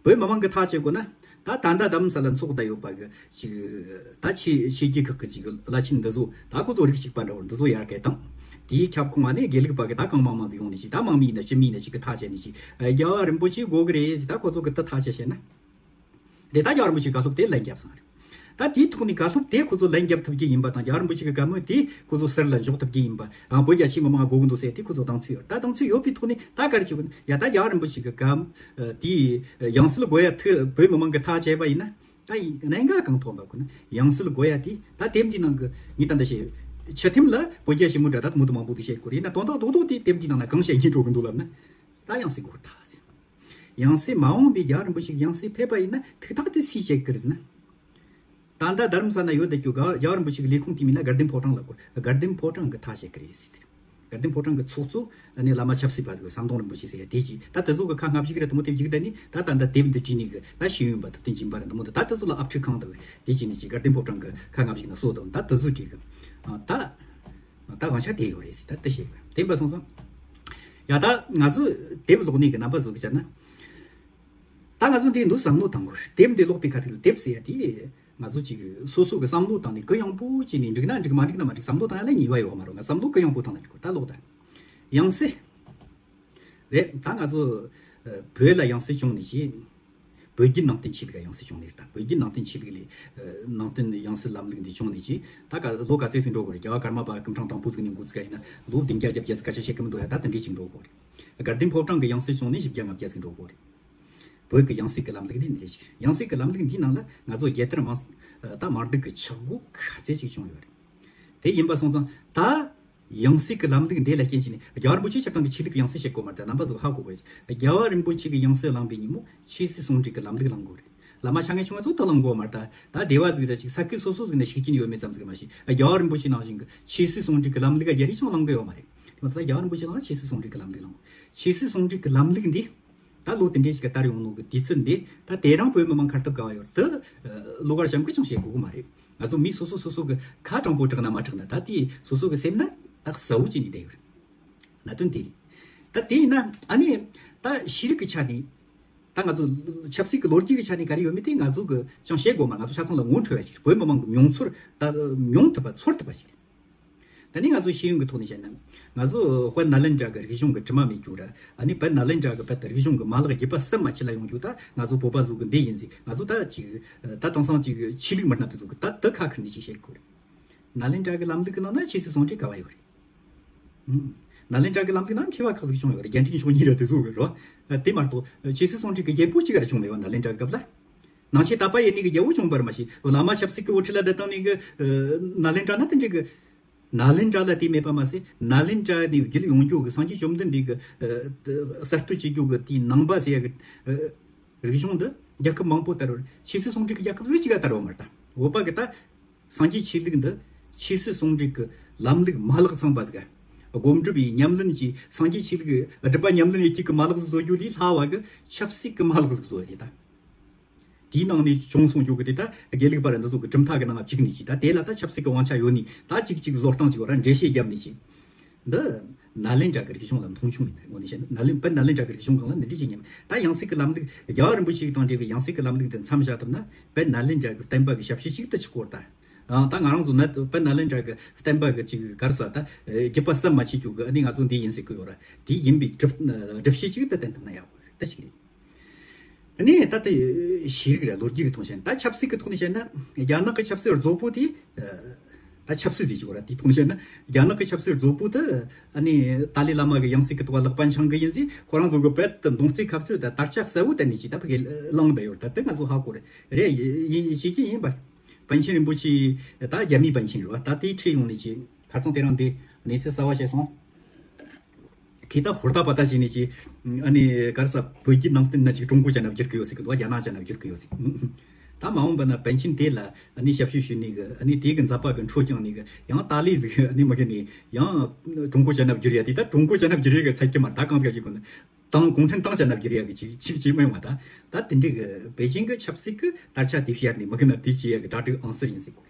བོད་མི་མང་གི་ཐག་བཅད་དགོས་ན། ད་ད་ལྟ་རྡ་རམ་ས་ལ་འཚོགས་བསྡད་ཡོད་པ་གི་ཅིག་ད་ཆོས་ཆོས་བརྒྱུད་ཁག་གི་ཅིག་བླ་ཆེན་འདི་ཚོ་ད་ཁོ་ཚོ་རིགས་གཅིག་པ་འདྲ་བོ་འདི་ཚོ་ཡར་སྐད་བཏང་། དེའི་ཁྱབ་ཁོངས་ནས་དགེ་ལུགས་པ་གི་ད་གང་མང་མང་ཟིག་ཡོང་ནས་ཅིག་ད་དམངས་མི་ཡིན་ན་སྤྱི་མི་ཡིན་ན་ཅིག་གི་ཐག་བཅད་ནས་ཅིག་རྒྱལ་བ་རིན་པོ་ཆེ་དགོས་གི་རེད་ཟེར་ད་ཁོ་ཚོ་གི་ད་ཐག་བཅད་བཤད་ན། དེ་ད་རྒྱལ་བ་རིན་པོ་ཆེའི་བཀའ་སློབ་དེ་ལན་བརྒྱབ་སོང་རེད། ད་དེའི་ཐོག་ནས་བཀའ་སློབ་དེ་ཁོ་ཚོ་ལན་རྒྱབ་ཐུབ་ཀྱི་ཡིན་པ་དང་རྒྱལ་བ་རིན་པོ་ཆེ་གི་བཀའ་མོལ་དེ་ཁོ་ཚོ་ཟུར་ལ་འཇོག་ཐུབ་ཀྱི་ཡིན་པ་དང་བོད་རྒྱ་ཆེ་མི་མང་དགོས་ཀྱི་འདུག་ཟེར་དེ་ཁོ་ཚོ་དང་ཚོད་ཡོད། ད་དང་ཚོད་ཡོད་པའི་ཐོག་ནས་ད་ག་རེ་བྱེད་དགོས་ན་ཡ་ད་རྒྱལ་བ་རིན་པོ་ཆེ་གི་བཀའ་དེའི་ཡང་སྲིད་དགོས་ཡ་ཐུག་བོད་མི་མང་གི་ཐག་བཅད་པ་ཡིན་ན་ད་ཡིན་གནད་འགག་གང་ཐོན་པ་ཁོ་ན་ཡང་སྲིད་དགོས་ཡ་དེ་ད་དེབ་འདི་ནང་གི་ངས་ད་འདི་བཤད་ཡོད། ཆུ་ཐེམ་ལ་བོད་རྒྱ་ཞི་མོལ་འདྲ་ད་མུ་མཐུད་མང་པོ་དེ་བཤད་དགོས་རེད་ན་དོན་དག་རྡོག་རྡོག་དེ་དེབ་འདི་ནང་ན་གང་བཤད་སྙིང་བྲོ་གི་འདུག་ལབ་ན་ད་ཡང་སྲིད་དགོས་ཐག་ཟིན། ཡང་སྲིད་མ་འོངས་པའི་རྒྱལ་བ་རིན་པོ་ཆེ་གི་ཡང་སྲིད་ཕེབས་པ་ཡིན་ན་ཐུགས་ཐག་དེ་སུས་བཅད་ཀྱི་རེད་ཟེར་ན། ད་ལྟ་རྡ་རམ་ས་ན་ཡོད་བསྡད་རྒྱུ་ག་རྒྱལ་བ་རིན་པོ་ཆེ་གི་ལས་ཁུངས་དེ་མིན་ན་དགའ་ལྡན་ཕོ་བྲང་ལ་བསྐོར་དགའ་ལྡན་ཕོ་བྲང་གི་ཐག་བཅད་ཀྱི་རེད་ཟེར་དེ་རེད། དགའ་ལྡན་ཕོ་བྲང་གི་ཚོགས་གཙོ་ཨ་ནི་བླ་མ་ཆབ་སྲིད་པ་ཟིག་ཟམ་གདོང་རིན་པོ་ཆེ་ཟེར་ཡ་དེ་གྱིས་ད་དེ་ཚོ་གི་ཁ་སྔ་གཞུག་ར་དེ་མོ་དེ་བཞུགས་བསྡད་ནི་ད་ད་ལྟ་དེབ་འདི་བྲིས་ནི་གི་ད་ཤེས་ཡོན་པ་ཐུབ་བསྟན་སྦྱིན་པ་ར་འདི་མོ་འདི་ད་དེ་ཚོ་ལ་ཨབ་ཕྲུག་གང་འདུག་དེ་བྱས་ནས་ཅིག་དགའ་ལྡན་ཕོ་བྲང་གི་ཁ་སྔ་གཞུག་ན་སོ་དང་ད་དེ་ཚོ་བྲིས་གི་ཨ་ད། ད་དབང་ཆ་དེ་ཡོད་རེད་ཟེར་ད་དེ་བཤད་དགོས་དེ་འབའ་སོང་ཙང་། ཡ་ད་ང་ཚོ་དེབ་ཀློག་ནས་གི་རྣམ་པ་ཚོ་གི་བྱ་ན། ད་ང་ཚོ་འདི་འདུག་བསམ་བློ་བཏང་དགོས་རེད། དེབ་འདི་ཀློག་པའི་ཁ་ཐུག་ལ་དེབ་ཟེར་ཡ་དེ་ང་ཚོ་ཅིག་སོ་སོ་གི་བསམ་བློ་བཏང་ནས་གུ་ཡངས་པོ་བྱས་ནས་འགྲིག་ན་འགྲིག་མ་འགྲིག་ན་མ་འགྲིག་བསམ་བློ་བཏང་ཡ་ལ་ཉེས་པ་ཡོད་མ་རེད། ང་བསམ་བློ་གུ་ཡངས་པོ་བཏང་ན་འགྲིག་གོ་ད་ཀློག་ད། ཡང་སྲིད། རེད་ད་ང་ཚོ་བོད་ལ་ཡང་སྲིད་བྱུང་ནས་ཅི། བོད་བརྒྱུད་ནང་བསྟན་ཆོས་ལུགས་ཡང་སྲིད་བྱུང་ནས་རེད་ད། བོད་བརྒྱུད་ནང་བསྟན་ཆོས་ལུགས་ལས་ནང་བསྟན་ཡང་སྲིད་ལམ་ལུགས་འདི་བྱུང་ནས་ཅི། ད་ག་ལོ་ག་ཚོད་ཅིག་འགྲོ་དགོས་རེད། རྒྱལ་བ་ཀརྨ་པ་སྐུ་ཕྲེང་དང་པོ་ཟིག་ནས་འགོ་བཙུགས་ཡིན་ན་ལོ་བདུན་བརྒྱ་བརྒྱད་བརྒྱ་ཟིག་སྐད་ཆ་བཤད་གི་མི་འདུག་ཡ་ད་དེ་འདྲས་ཅིག་འགྲོ་དགོས་རེད། དགའ་ལྡན་ཕོ་བྲང་གི་ཡང་སྲིད་བྱུང་ནས་བཞི་བརྒྱ་ལྔ་བརྒྱ་ཟིག་འགྲོ་དགོས་རེད། བོད་ཀྱི་ཡང་སྲིད་ཀྱི་ལམ་ལུགས་འདི་འདི་འདྲས་ཅིག་རེད། ཡང་སྲིད་ཀྱི་ལམ་ལུགས་འདིའི་ནང་ལ་ང་ཚོ་རྒྱལ་དར་མང་ད་མང་སྡུག་གི་ཆག་སྒོ་ག་ཚད་ཅིག་བྱུང་ཡོད་རེད། དེ་ཡིན་པ་སོང་ཙང་ད། ཡང་སྲིད་ཀྱི་ལམ་ལུགས་འདི་ལ་རྐྱེན་བྱས་ནས་རྒྱལ་བ་རིན་པོ་ཆེ་སྤྱིར་བཏང་གི་ཆོས་ལུགས་ཀྱི་ཡང་སྲིད་བྱེད་དགོས་མ་རེད། རྣམ་པ་ཚོ་ཧ་གོ་དགོས། རྒྱལ་བ་རིན་པོ་ཆེ་གི་ཡང་སྲིད་བླངས་པའི་ཉིན་མོ་ཆོས་སྲིད་ཟུང་འབྲེལ་གྱི་ལམ་ལུགས་བླང་དགོས་རེད། བླ་མ་བྱ་ངན་ཆུང་ངུ་ཚོ་ད་བླང་དགོས་མ་རེད། ད་ད་སྡེ་བ་ཟིག་ད་ཅིག་ས་ཁུལ་སོ་སོ་ཟིག་ན་ཤུགས་རྐྱེན་ཡོད་མེད་ཙམ་ཟིག་མ་ཤེས། རྒྱལ་བ་རིན་པོ་ཆེ་ནང་བཞིན་གྱི་ཆོས་སྲིད་ཟུང་འབྲེལ་གྱི་ལམ་ལུགས་རྒྱ་རིགས་ཆང་བླང་གི་ཡོད་མ་རེད། དེ་མ་ཚད་རྒྱལ་བ་རིན་པོ་ཆེ་ནང་ཆོས་སྲིད་ཟུང་འབྲེལ་གྱི་ལམ་ལུགས་བླང་དགོས། ཆོས་སྲིད་ཟུང་འབྲེལ་གྱི་ལམ་ལུགས་འདི། ད་ལོ་དེ་འདྲས་ཞིག་ག་དར་ཡོང་ནོ་གི་དུས་ཚོད་འདི་ད་དེ་རང་བོད་མི་མང་ཁ་སྟབས་ག་བ་ཡོད་དུ་ལོ་གར་ཞབས་འཁོར་ཅང་བྱེད་དགོས་གི་མ་རེད། ང་ཚོ་མི་སོ་སོ་སོ་སོ་གི་ཁ་དྲང་པོ་དྲག་ན་མ་དྲག་ན་ད་དེ་སོ་སོ་གི་སེམས་ན་ད་གསལ་བོ་བྱས་ནས་བསྡད་ཡོད་རེད། གནད་དོན་དེ་རེད། ད་དེ་ཡིན་ན་ཨ་ནི་ད་ཤེས་རིག་གི་ཆ་ནས་ད་ང་ཚོ་ཆབ་སྲིད་ཀྱི་ལོ་རྒྱུས་ཀྱི་ཆ་ནས་ག་རེ་ཡོད་མེད་དེ་ང་ཚོ་གི་ཅང་བཤད་དགོས་མ་ང་ཚོ་ཆ་ཚང་ལ་ངོ་འཕྲོད་ཡ་ཞིག་རེད། བོད་མི་མང་གི་མྱོང་ཚོར་ད་མྱོང་ཐུབ་པ་ཚོར་ཐུབ་པ་ཞིག་རེད། ད་ནི་ང་ཚོ་ཤེས་ཡོན་གྱི་ཐོག་ནས་བཤད་ན། ང་ཚོ་དཔལ་ནཱ་ལེནྡྲ་གི་རིག་གཞུང་གི་དྲི་མ་མེད་རྒྱུ་ར། ཨ་ནི་བོད་ནཱ་ལེནྡྲ་གི་བོད་དུ་རིག་གཞུང་གི་མ་ལག་རྒྱུད་པ་གསུམ་མ་ཕྱི་ལ་ཡོང་རྒྱུ་ད་ང་ཚོ་བོད་པ་ཚོ་གི་འདི་ཡིན་ཟིག་ང་ཚོ་ད་ཅིག་ད་དེང་སང་ཅིག་ཆོས་ལུགས་མི་སྣ་དེ་ཚོ་གི་ད་དུ་ཁ་ཁུར་ནས་ཅིག་བཤད་དགོས་རེད། ནཱ་ལེནྡྲ་གི་ལམ་ལུགས་གི་ནང་ན་ཆོས་སྲིད་ཟུང་འབྲེལ་ག་བ་ཡོད་རེད། ཨུམ། ནཱ་ལེནྡྲ་གི་ལམ་ལུགས་ནང་མཁས་པ་ཁག་ཅིག་བྱུང་ཡོད་རེད། རྒྱན་ཕྲེང་མཆོག་གཉིས་ར་དེ་ཚོ་གི་རེད་བ། དེ་མ་གཏོགས་ཆོས་སྲིད་ཟུང་འབྲེལ་གི་རྒྱལ་པོ་གཅིག་ག་ར་བྱུང་མེད་བ་ནཱ་ལེནྡྲ་གི་སྐབས་ལ། ནང་ཆོས་དད་པ་ཡེ་ནས་གི་རྒྱལ་པོ་བྱུང་བར་མ་ཤེས། བླ་མ་ཆབ་སྲིད་ཀྱི་དབུ་ཁྲིད་ལ་བསྡད་བཏང་ནས་གི་ནཱ་ལེནྡྲ་ན་དེ་འདྲ་གི་ནཱ་ལེནྡྲ་ལ་དེ་མེད་པ་མ་ཟད་ནཱ་ལེནྡྲ་ནས་བརྒྱུད་ཡོང་རྒྱུ་གི་སངས་རྒྱས་བཅོམ་ལྡན་འདས་ཀྱི་གསར་གཏོད་བྱེད་རྒྱུ་གི་དེའི་ནང་པ་ཟེར་ཡ་གི་རིག་གཞུང་འདི་རྒྱལ་ཁབ་མང་པོ་ལྟར་ཆོས་སྲིད་ཟུང་འབྲེལ་གྱི་རྒྱལ་ཁབ་ཟིག་གཅིག་ག་ལྟར་བ་མ་རེད་ད། བོད་པ་གི་ད་སངས་རྒྱས་ཆོས་ལུགས་འདི་ཆོས་སྲིད་ཟུང་འབྲེལ་གྱི་ལམ་ལུགས་མ་ལག་ཚང་པ་ཟིག་སྒོམ་སྒྲུབ་པའི་ཉམས་ལེན་གྱི་སངས་རྒྱས་ཆོས་ལུགས་སྒྲུབ་པ་ཉམས་ལེན་ཡེད་རྒྱུ་གི་མ་ལག་ཟིག་བཟོ་རྒྱུ་ལས་སླ་བ་གི་ཆབ་སྲིད་ཀྱི་མ་ལག་ཟིག་བཟོ་ཡ་རེད་ད། དེའི་ནང་ནས་བྱུང་སོང་རྒྱུ་གི་དེ་ད་དགེ་ལུགས་པ་ར་འདི་ཚོ་གི་གྲུབ་མཐའ་གི་ནང་ལ་བཅུག་ནས་ཅིག་ད་དེ་ལ་ད་ཆབ་སྲིད་ཀྱི་དབང་ཆ་ཡོད་ནི་ད་ཅིག་ཅིག་བཟོ་སྟངས་ཅིག་བར་འགྲེལ་བཤད་བརྒྱབ་ནས་ཅིག་འདི་ནཱ་ལེནྡྲ་གི་རིག་གཞུང་ལ་མཐོང་ཆུང་ཡིན་དངོས་གནས་བཤད་ན་ནཱ་ལེན་བོད་ནཱ་ལེནྡྲ་གི་རིག་གཞུང་སྒང་ལ་འདི་འདྲ་ཅིག་ཉམས་ད་ཡང་སྲིད་ཀྱི་ལམ་ལུགས་རྒྱལ་བ་རིན་པོ་ཆེ་དང་འབྲེལ་བའི་ཡང་སྲིད་ཀྱི་ལམ་ལུགས་འདི་མཚམས་བཞག་ཐུབ་ན་བོད་ནཱ་ལེནྡྲ་གི་བསྟན་པ་གི་ཞབས་ཕྱི་ཅིག་ཏུ་ཆགས་གོ་ད། ཨང་ད་ང་རང་ཚོ་ནད་དཔལ་ནཱ་ལེནྡྲ་གི་བསྟན་པ་གི་ཅིག་གར་ས་ད་རྒྱུད་པ་ཟམ་མ་ཆད་རྒྱུ་གི་ཨ་ནི་ང་ཚོ་འདི་ཡིན་ཟེར་གི་ཡོད་ར། དེ་ཡིན་པའི་སྒྲུབ་སྒྲུབ་བྱེད་ཅིག་ཏུ་བསྟན་ཐུབ་ན་ཡག་པོ་རེད་ད་ཞིག་རེད། ཨ་ནི་ད་ལྟ་ཤེས་རིག་ར་ལོ་རྒྱུས་ཀྱི་ཐོག་བཤད་ན་ད་ཆབ་སྲིད་ཀྱི་ཐོག་ནས་བཤད་ན་རྒྱ་ནག་གི་ཆབ་སྲིད་རྫོགས་པོ་དེ་ད་ཆབ་སྲིད་ཟེར་གི་ཡོད་ར། དེའི་ཐོག་ནས་བཤད་ན་རྒྱ་ནག་གི་ཆབ་སྲིད་རྫོགས་པོ་དེ་ཨ་ནི་ཏཱ་ལའི་བླ་མ་གི་ཡང་སྲིད་ཀྱི་ཐོག་ལག་པ་འཆང་གི་ཡིན་ཟེར་ཁོ་རང་ཚོ་གི་བོད་དུ་མདུང་རྩེ་ཁ་གཅོད་ད་དར་ཆ་གསལ་བོ་བསྟན་ནས་ཅིག་ད་ཕ་གི་བླངས་བསྡད་ཡོད་ར། ད་དེ་ང་ཚོ་ཧ་གོ་རེད་རེད་ཡིན་ཤེས་ཀྱི་ཡིན་པ། པཎ་ཆེན་རིན་པོ་ཆེ་ད་རྒྱ་མིའི་པཎ་ཆེན་རེད་བ། ད་དེའི་ཁྲིད་ཡོང་ནས་ཅིག་ཁ་རྩང་དེ་རིང་འདི་གནས་ཚུལ་གསར་བ་བཤད་སོང་། ཁྱེད་ད་ཧུར་ཐག་པ་ད་བྱས་ནས་ཅིག་ཨ་ནི་ག་རེ་ཟ་བོད་བརྒྱུད་ནང་བསྟན་ན་ཅིག་ཀྲུང་གོ་ཅན་ན་བསྒྱུར་གི་ཡོད་ཟེར་གི་འདུག་རྒྱ་ནག་ཅན་ན་བསྒྱུར་གི་ཡོད་ཟེར། ད་མ་འོངས་པ་ན་པཎ་ཆེན་དེ་ལ་ཨ་ནི་ཞབས་ཞུ་ཞུ་ནི་གི་ཨ་ནི་དེ་གི་མཛད་པ་གི་འཕྲོ་བཅངས་ནི་གི་ཡང་ཏཱ་ལའི་ཟིག་ཨ་ནི་མ་གི་ནི་ཡང་ཀྲུང་གོ་ཅན་ན་བསྒྱུར་ཡ་དེ་ད་ཀྲུང་གོ་ཅན་ན་བསྒྱུར་ཡ་གི་ཚད་ཀྱི་མ་ད་གང་ཟིག་གི་གོ་ན་ཏང་གུང་ཁྲན་ཏང་ཅན་ན་བསྒྱུར་ཡ་གི་ཅིག་ཅིག་ཅིག་མ་ཡོང་བ་ད་ད་དེ་འདྲི་གི་པེ་ཅིང་གི་ཆབ་སྲིད་གི་དར་ཆ་དེ་བཤད་ནི་མ་གི་ན་དེ་ཅི་ཡ་གི་གྲ་སྒྲིག་ཨང་གསར་ཡིན་ཟེར་གོ།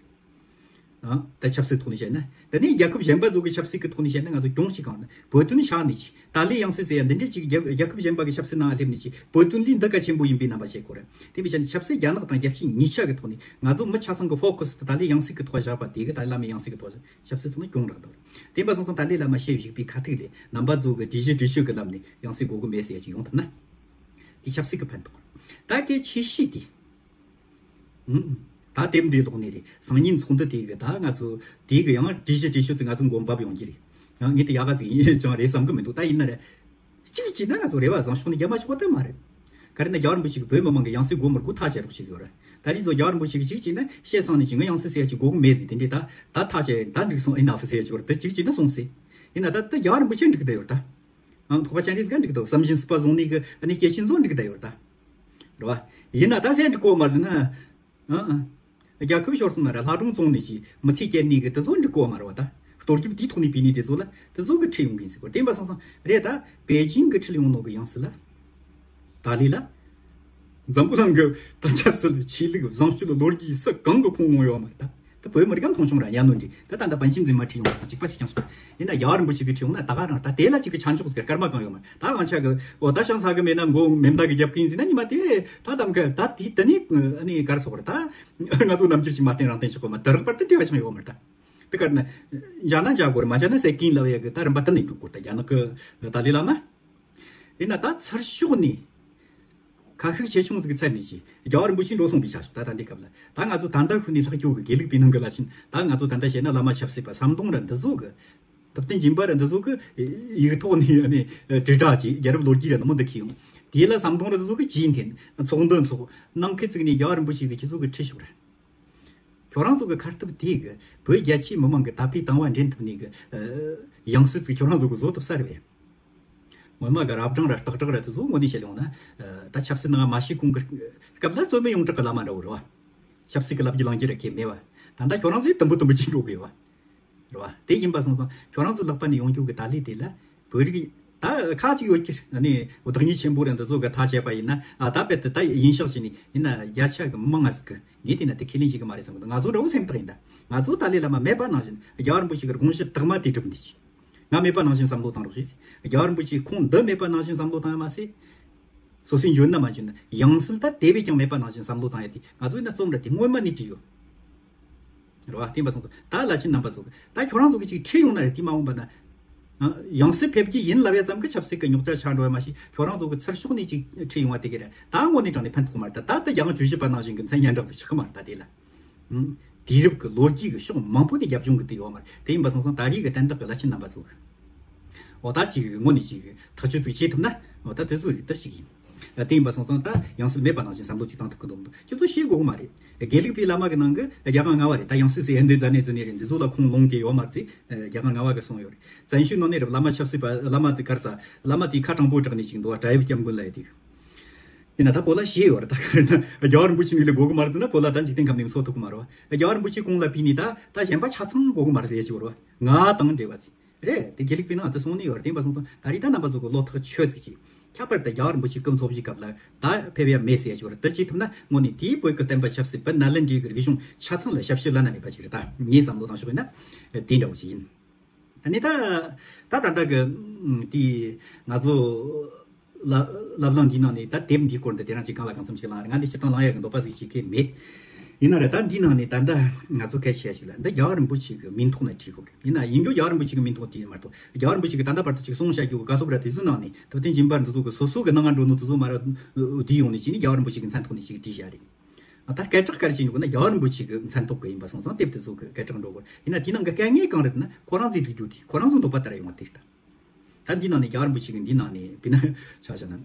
ཨ། ད་ཆབ་སྲིད་ཐོག་ནས་བཤད་ན། དེ་ནས་རྒྱལ་ཁབ་གཞན་པ་ཚོ་གི་ཆབ་སྲིད་ཀྱི་ཐོག་ནས་བཤད་ན་ང་ཚོ་གྱོང་ཞིག་གང་ན་བོད་དོན་བཞག་ནས་ཅིག་ཏཱ་ལའི་ཡང་སྲིད་ཟེར་ཡ་འདི་འདྲས་ཅིག་རྒྱལ་རྒྱལ་ཁབ་གཞན་པ་གི་ཆབ་སྲིད་ནང་སླེབས་ནས་ཅིག་བོད་དོན་ལས་འདི་གལ་ཆེན་པོ་ཡིན་པའི་རྣམ་པ་བཤད་དགོས་རེད། དེ་བས་བཤད་ན་ཆབ་སྲིད་རྒྱ་ནག་དང་རྒྱལ་སྤྱི་གཉིས་ཆ་གི་ཐོག་ནས་ང་ཚོ་མི་ཆ་ཚང་གི་ཕོ་ཁ་སི་དེ་ཏཱ་ལའི་ཡང་སྲིད་ཀྱི་ཐོག་བཞག་པ་དེ་གི་ཏཱ་ལའི་བླ་མའི་ཡང་སྲིད་ཀྱི་ཐོག་ཆབ་སྲིད་ཐོག་ནས་གྱོང་རག་འདུག་དེ་འབའ་སོང་ཙང་ཏཱ་ལའི་བླ་མ་བཤད་བཞུགས་པའི་ཁ་ཐུག་ལས་རྣམ་པ་ཚོ་གི་དྲི་ཞིབ་དྲི་ཞིབ་ཀྱི་ལམ་ནས་ཡང་སྲིད་དགོས་ཀྱི་མེད་ཟེར་ཡ་ཅིག་ཡོང་ཐུབ་ན། དེ་ཆབ་སྲིད་ཀྱི་ཕན་ཐོགས། ད་གལ་ཆེ་ཤོས་དེ། ཨུམ། ད་དེབ་འདིའི་ཐོག་ནས་རེད། སང་ཉིན་ཚོགས་འདུ་དེ་གི་ད་ང་ཚོ་དེ་གི་ཡང་བྲིས་ཤིག་བྲིས་ཤོག་ཚིག་ང་ཚོ་མགོ་འབབ་ཡོང་གི་རེད། ཡང་ངས་དེ་ཡག་ག་ཚིག་ཡིན་ཀྱང་རེད་བསམ་གི་མི་འདུག་ད་ཡིན་ན་རེད། གཅིག་བྱས་ན་ང་ཚོ་རེ་བ་བཟང་ཕྱོགས་ནས་རྒྱབ་མ་ཆོག་པ་ད་མ་རེད། ག་རེ་ན་རྒྱལ་བ་རིན་པོ་ཆེ་གི་བོད་མི་མང་གི་ཡང་སྲིད་དགོས་མི་དགོས་ཐག་བཅད་རོགས་བྱེད་ཟེར་བ་རེད། ད་རེས་ཚོ་རྒྱལ་བ་རིན་པོ་ཆེ་གི་གཅིག་བྱས་ན་བཤད་སང་ནས་ཀྱི་ངའི་ཡང་སྲིད་ཟེར་ཡ་ཅིག་དགོས་གི་མེད་ཟེར་དེ་འདྲས་ད་ད་ཐག་བཅད་ད་འགྲིག་སོང་ཨེ་ན་ཧྥུ་ཟེར་ཡ་ཅིག་བ་རེད། ད་གཅིག་བྱས་ན་སོང་ཟེར། ཡིན་ན་ད་ད་རྒྱལ་བ་རིན་པོ་ཆེ་འགྲིག་བསྡད་ཡོད་ད། ཨང་། ཐོག་པ་ཅན་རིས་ག་འགྲིག་འདུག་བསམ་བཞིན་སྲིད་པ་བཟུང་ནས་གི་ཨ་ནི་སྐྱེས་ཆེན་ཚོ་འགྲིག་བསྡད་ཡོད་ད། རེད་བ། ཡིན་ན་ད་སེ་འགྲིག་གོ་མ་རེད་ན། ཨང་ཨང་། རྒྱལ་ཁབ་ཤོར་སོང་ན་ར་ལྷ་སྒྲུང་བཙོང་ནས་ཀྱི་མི་ཚེ་སྐྱེལ་ནས་གི་དེ་ཚོ་འགྲིག་གོ་མ་རེད་བ་ད། གཏོར་རྒྱུ་དེའི་ཐོག་ནས་བུད་ནས་དེ་ཚོ་ལ་དེ་ཚོ་གི་ཁྲིད་ཡོང་གི་ཡིན་ཟེར་གོ། བསྟན་པ་སང་སང་རེད་ད། པེ་ཅིང་གི་ཁྲིད་ཡོང་ནོ་གི་ཡང་སྲིད་ལ། ཏཱ་ལི་ལ། འཛམ་བུ་གླིང་གི་ད་ཆབ་སྲིད་ཆོས་ལུགས་བཟང་སྤྱོད་ལོ་རྒྱུས་སུ་གང་གི་ཁུངས་ལུང་ཡོད་མ་རེད་ད། ད་བོད་མི་རིགས་ཀྱང་མཐོང་ཆུང་ར་ཡ་ནོ་འདི་ད་ད་ད་པཎ་ཆེན་འཛིན་མ་ཁྲིད་ཡོང་བ་གཅིག་པ་ཞིག་ཀྱང་ཞིག་ཡིན་ན་རྒྱལ་བ་རིན་པོ་ཆེ་གི་ཁྲིད་ཡོང་ན་ད་ག་རང་ད་དེ་ལ་གཅིག་གི་ཆ་འཇོག་ཟེར་སྐར་མ་གང་ཡོད་མ་རེད། ད་ང་ཆ་གི་འོ་ད་ཤང་ས་གི་མེད་ན་མགོ་མེ་མདའ་གི་རྒྱབ་ཀྱི་ཡིན་ཟེར་ན་ཉི་མ་དེ་ད་དམ་གི་ད་དེ་ད་ནི་ཨ་ནི་གར་སོག་རེད་ད། ང་ཚོ་རྣམ་འགྱུར་གྱི་མ་བསྟན་རང་བསྟན་ཞིག་གོ་མ་ད་རག་པར་དུ་འབྲེལ་བ་ཆང་ཡོད་མ་རེད་ད། དེ་གར་ན་འཇག་ན་འཇག་དགོས་རེད། མ་འཇག་ན་སེ་ཀིན་ལབ་ཡ་གི་ད་རིམ་པ་དུ་ནས་འགྲོ་དགོས་ད་རྒྱ་ནག་གི་ཏཱ་ལའི་བླ་མ། ཡིན་ན་ད་ཚུར་ཕྱོགས་ནས་ཁ་ཤུགས་ཆེ་ཆུང་ཟིག་ཚད་ནས་ཀྱི་རྒྱལ་བ་རིན་པོ་ཆེ་འགྲོ་སོང་པའི་ཆ་ཞིག་ད་ད་འདི་སྐབས་ལ་ད་ང་ཚོ་ད་ལྟ་ཤུལ་ནས་ལྷག་སྐྱོ་གི་དགེ་ལུགས་པའི་ནང་གི་བླ་ཆེན་ད་ང་ཚོ་ད་ལྟ་བཤད་ན་བླ་མ་ཆབ་སྲིད་པ་ཟམ་གདོང་ར་འདི་ཚོ་གི་ཐུབ་བསྟན་སྦྱིན་པ་ར་འདི་ཚོ་གི་ཡིག་ཐོག་ནས་ནི་དྲིལ་བསྒྲགས་ཀྱི་རྒྱལ་རབས་ལོ་རྒྱུས་ར་ནི་མུ་འདི་ཁྱེར་ཡོང་། དེ་ལ་ཟམ་གདོང་ར་འདི་ཚོ་གི་རྗེས་འཐེན་ཚོགས་འདུ་འཚོགས་གནང་ཁུལ་བཙུགས་ནས་རྒྱལ་བ་རིན་པོ་ཆེ་གི་ཁྱེད་ཚོ་གི་ཁྲིད་ཤོག་ར། ཁྱོད་རང་ཚོ་གི་ཁ་ཐུབ་དེ་གི་བོད་རྒྱ་ཆེའི་མི་མང་གི་དད་པའི་དང་བ་འདྲེན་ཐུབ་ནས་གི་ཡང་སྲིད་ཅིག་ཁྱོད་རང་ཚོ་གི་བཟོ་ཐུབ་ས་རེད་པས། ངོ་མ་གི་རབ་འབྲིང་ར་སྟག་བྲག་ར་དེ་ཚོ་དངོས་གནས་བཤད་ཡོང་ན་ད་ཆབ་སྲིད་ནང་མ་ཤི་གོང་གི་སྐབས་ལ་རྩོད་མེད་ཡོངས་གྲགས་ཀྱི་བླ་མ་འདྲ་བོ་རེད་བ། ཆབ་སྲིད་ཀྱི་ལབ་རྒྱུ་ལང་རྒྱུ་ར་གས་མེད་བ། ད་ལྟ་ཁྱོད་རང་ཚོས་དུམ་བུ་དུམ་བུ་ཅིག་འགྲོ་དགོས་བ། རེད་བ། དེ་ཡིན་པ་སོང་ཙང་ཁྱོད་རང་ཚོ་ལག་པ་ནས་ཡོང་རྒྱུ་གི་ད་ལས་དེ་ལ་བོད་རིགས་ད་ཁ་ཅིག་ཡོད་ཀྱི་ནི་བདག་ཉིད་ཆེན་པོ་རེད་འདི་ཚོ་གི་ཐག་བཅད་པ་ཡིན་ན་ཨ་ད་དཔེ་དེ་ད་ཡིན་ཤག་ཅིག་ནི་ཡིན་ན་བརྒྱ་ཆ་གི་མང་ང་ཟིག་གི་ངས་དེ་ན་དེ་ཁས་ལེན་བྱེད་གི་མ་རེད་བསམ་གི་འདུག་ང་ཚོ་འདྲ་བོ་སེམས་ཐག་ཡིན་ད། ང་ཚོ་ད་ལས་བླ་མ་མེད་པ་ནང་བཞིན་རྒྱལ་བ་རིན་པོ་ཆེ་གི་དགོངས་གཞི་དག་མ་དེ་སྒྲུབ་འདི་ཅིག་ང་མེད་པ་ནང་བཞིན་བསམ་བློ་བཏང་རོགས་ཞེས། རྒྱལ་བ་རིན་པོ་ཆེའི་ཁུངས་འདི་མེད་པ་ནང་བཞིན་བསམ་བློ་བཏང་ཡ་མ་ཟད། སོ་སོའི་འཇོན་ན་མ་འཇོན་ན་ཡང་སྲིད་ད་དེ་བས་ཀྱང་མེད་པ་ནང་བཞིན་བསམ་བློ་བཏང་ཡ་དེ་ང་ཚོའི་ན་རྩོམ་ར་དེ་སྔོན་མ་ནས་བྲིས་ཡོད། རེད་བ། བསྟན་པ་སོང་ཙང་ད་བླ་ཆེན་རྣམ་པ་ཚོ་ད་ཁྱོད་རང་ཚོ་གི་ཅིག་ཁྲིད་ཡོང་ན་རེད། དེ་མ་འོངས་པ་ན་ཡང་སྲིད་ཕེབས་ཀྱི་ཡིན་ལབ་ཡ་ཙམ་གི་ཆབ་སྲིད་ཀྱི་རྙོག་དྲ་ཆགས་འགྲོ་ཡ་མ་ཤེས། ཁྱོད་རང་ཚོ་གི་ཚུར་ཕྱོགས་ནས་ཅིག་ཁྲིད་ཡོང་བ་དེ་གི་རེད། ད་དངོས་གནས་དྲང་ནས་ཕན་ཐོགས་མ་རེད། ད་ད་ལྟ་རྒྱ་དབང་བཅུ་བཞི་པ་ནང་བཞིན་གི་མཚན་སྙན་གྲགས་ཟིག་ཆགས་གི་མ་རེད། ད་དེ་ལ། དུས་རབས་ཀྱི་ལོ་རྒྱུས་ཀྱི་ཕྱོགས་མང་པོ་ནས་རྒྱབ་ལྗོངས་ཀྱི་དུས་ཡོད་མ་རེད། དེ་ཡིན་པ་སོང་ཙང་ད་རེས་ཀྱི་དན་རྟགས་ཀྱི་བླ་ཆེན་རྣམ་པ་ཚོ་གི་འོ་ད་ཅིག་དངོས་གནས་ཅིག་ཐག་གཅོད་ཅིག་བྱེད་ཐུབ་ན་འོ་ད་དེ་ཚོ་རིགས་ལྟར་ཞིག་ཡིན། དེ་ཡིན་པ་སོང་ཙང་ད་ཡང་སྲིད་མེད་པ་ནང་བཞིན་བསམ་བློ་ཅིག་བཏང་ཐུབ་ཀྱི་འདུག་འདུག་ཁྱེད་ཚོ་ཤེས་དགོས་ཀྱི་མ་རེད། དགེ་ལུགས་པའི་བླ་མ་གི་ནང་གི་རྒྱ་གར་ལྔ་པ་རེད། ད་ཡང་སྲིད་ཟེར་ཡ་འདི་ཛ་ནེ་ཛི་ནེ་རེད། འདི་ཚོ་ལ་ཁུངས་ལུང་གི་ཡོད་མ་རེད་ཟེར་རྒྱ་གར་ལྔ་པ་གི་གསུངས་ཡོད་རེད། བཙན་བྱོལ་ནང་ནས་རེད། བླ་མ་ཆབ་སྲིད་པ་བླ་མ་དེ་གར་ས་བླ་མ་དེའི་ཁ་དྲང་པོ་དྲག་ནས་ཅིག་འདུག་བ། བྲག་གཡབ་སྐྱབས་མགོན་ལབ་ཡ་དེ། ཡིན་ན་ད་བོད་ལ་ཞེས་ཡོད་རེད། ད་ག་རེ་ན་རྒྱལ་བ་རིན་པོ་ཆེ་ནས་ལས་དགོས་གི་མ་རེད་ཟེར་ན་བོད་ལ་ད་འཇིག་རྟེན་ཁམས་ནས་འཚོ་ཐུབ་གི་མ་རེད་བ། རྒྱལ་བ་རིན་པོ་ཆེ་གོང་ལ་ཕུལ་ནས་ད་ད་གཞན་པ་ཆ་ཚང་དགོས་གི་མ་རེད་ཟེར་ཡ་ཅིག་ཡོད་རེད་བ། ང་དང་འབྲེལ་བ་ཚིག་རེད། དེ་དགེ་ལུགས་པའི་ནང་ད་གསུང་ནི་ཡོད་རེད། དེ་ཡིན་པ་སོང་ཙང་ད་རེས་ད་རྣམ་པ་ཚོ་གི་བློ་ཐག་ཆོད་ཚིག་ཅིག་ ཁྱད་པར་དུ་རྒྱལ་བ་རིན་པོ་ཆེ་སྐུ་འཚོ་བཞུགས་སྐབས་ལ་ད་ཕེབས་ཡ་མེད་ཟེར་ཡ་ཅིག་ཡོད་རེད། དེ་བྱེད་ཐུབ་ན་དངོས་གནས་དེའི་བོད་ཀྱི་བསྟན་པ་ཆབ་སྲིད་བོད་ནཱ་ལེནྡྲའི་གི་རིག་གཞུང་ཆ་ཚང་ལ་ཞབས་ཕྱི་བླ་ན་མེད་པ་ཞིག་རེད། ད་ངའི་བསམ་བློ་བཏང་ཕྱོགས་ཡིན་ན་དེ་འདྲ་བོ་ཞིག་ཡིན། ད་ནི་ད་ད་ད་ལྟ་གི་དེའི་ང་ཚོ་ལ་བསླབ་གླེང་འདིའི་ནང་ནས་ད་དེབ་འདིའི་སྐོར་འདི་དེ་རིང་ཅིག་གང་ལ་གང་འཚམ་ཞིག་བླངས་རེད། ང་འདི་སྤྱིར་བཏང་བླང་ཡ་གི་འདོད་པ་ཟིག་ཞིག་གི་མེད། ཡིན་ན་རེད། ད་འདིའི་ནང་ནས་ད་ལྟ་ང་ཚོ་གལ་ཆེ་ཞིག་ལ་འདི་རྒྱལ་བ་རིན་པོ་ཆེ་གི་མིང་ཐོག་ནས་བྲིས་དགོས་རེད། ཡིན་ན་ཡིན་རྒྱུ་རྒྱལ་བ་རིན་པོ་ཆེ་གི་མིང་ཐོག་བྲིས་མ་གཏོགས་རྒྱལ་བ་རིན་པོ་ཆེ་གི་ད་ལྟ་བར་དུ་ཅིག་གསུང་བཤད་རྒྱུ་གི་བཀའ་སློབ་ར་དེ་ཚོའི་ནང་ནས་ད་བསྟན་སྦྱིན་པ་འདི་ཚོ་གི་སོ་སོ་གི་ནང་ང་འགྲོ་ནོ་དེ་ཚོ་མ་ར་བསྡུས་ཡོང་ནས་བྱས་ནས་རྒྱལ་བ་རིན་པོ་ཆེ་གི་མཚན་ཐོག་ནས་ཅིག་བྲིས་བཞག་རེད། ད་སྐད་གྲགས་ག་རེ་བྱས་འདུག་ན་རྒྱལ་བ་རིན་པོ་ཆེ་གི་མཚན་ཐོག་གི་ཡིན་པ་སོང་ཙང་དེབ་དེ་ཚོ་གི་སྐད་གྲགས་འགྲོ་དགོས། ཡིན་ན་དེའི་ནང་གི་དཀའ་ངལ་གང་རེད་ཟེར་ན་ཁོ་རང་ཚོའི་སྒྲིག་རྒྱུ་དེ་ཁོ་རང་ཚོའི་འདོད་པ་ལྟར་ཡོང་བ་དེ་རེད། ད་འདིའི་ནང་ནས་རྒྱལ་བ་རིན་པོ་ཆེ་གི་འདིའི་ནང་ནས་དཔེར་ན་ཆ་བཞག་ན།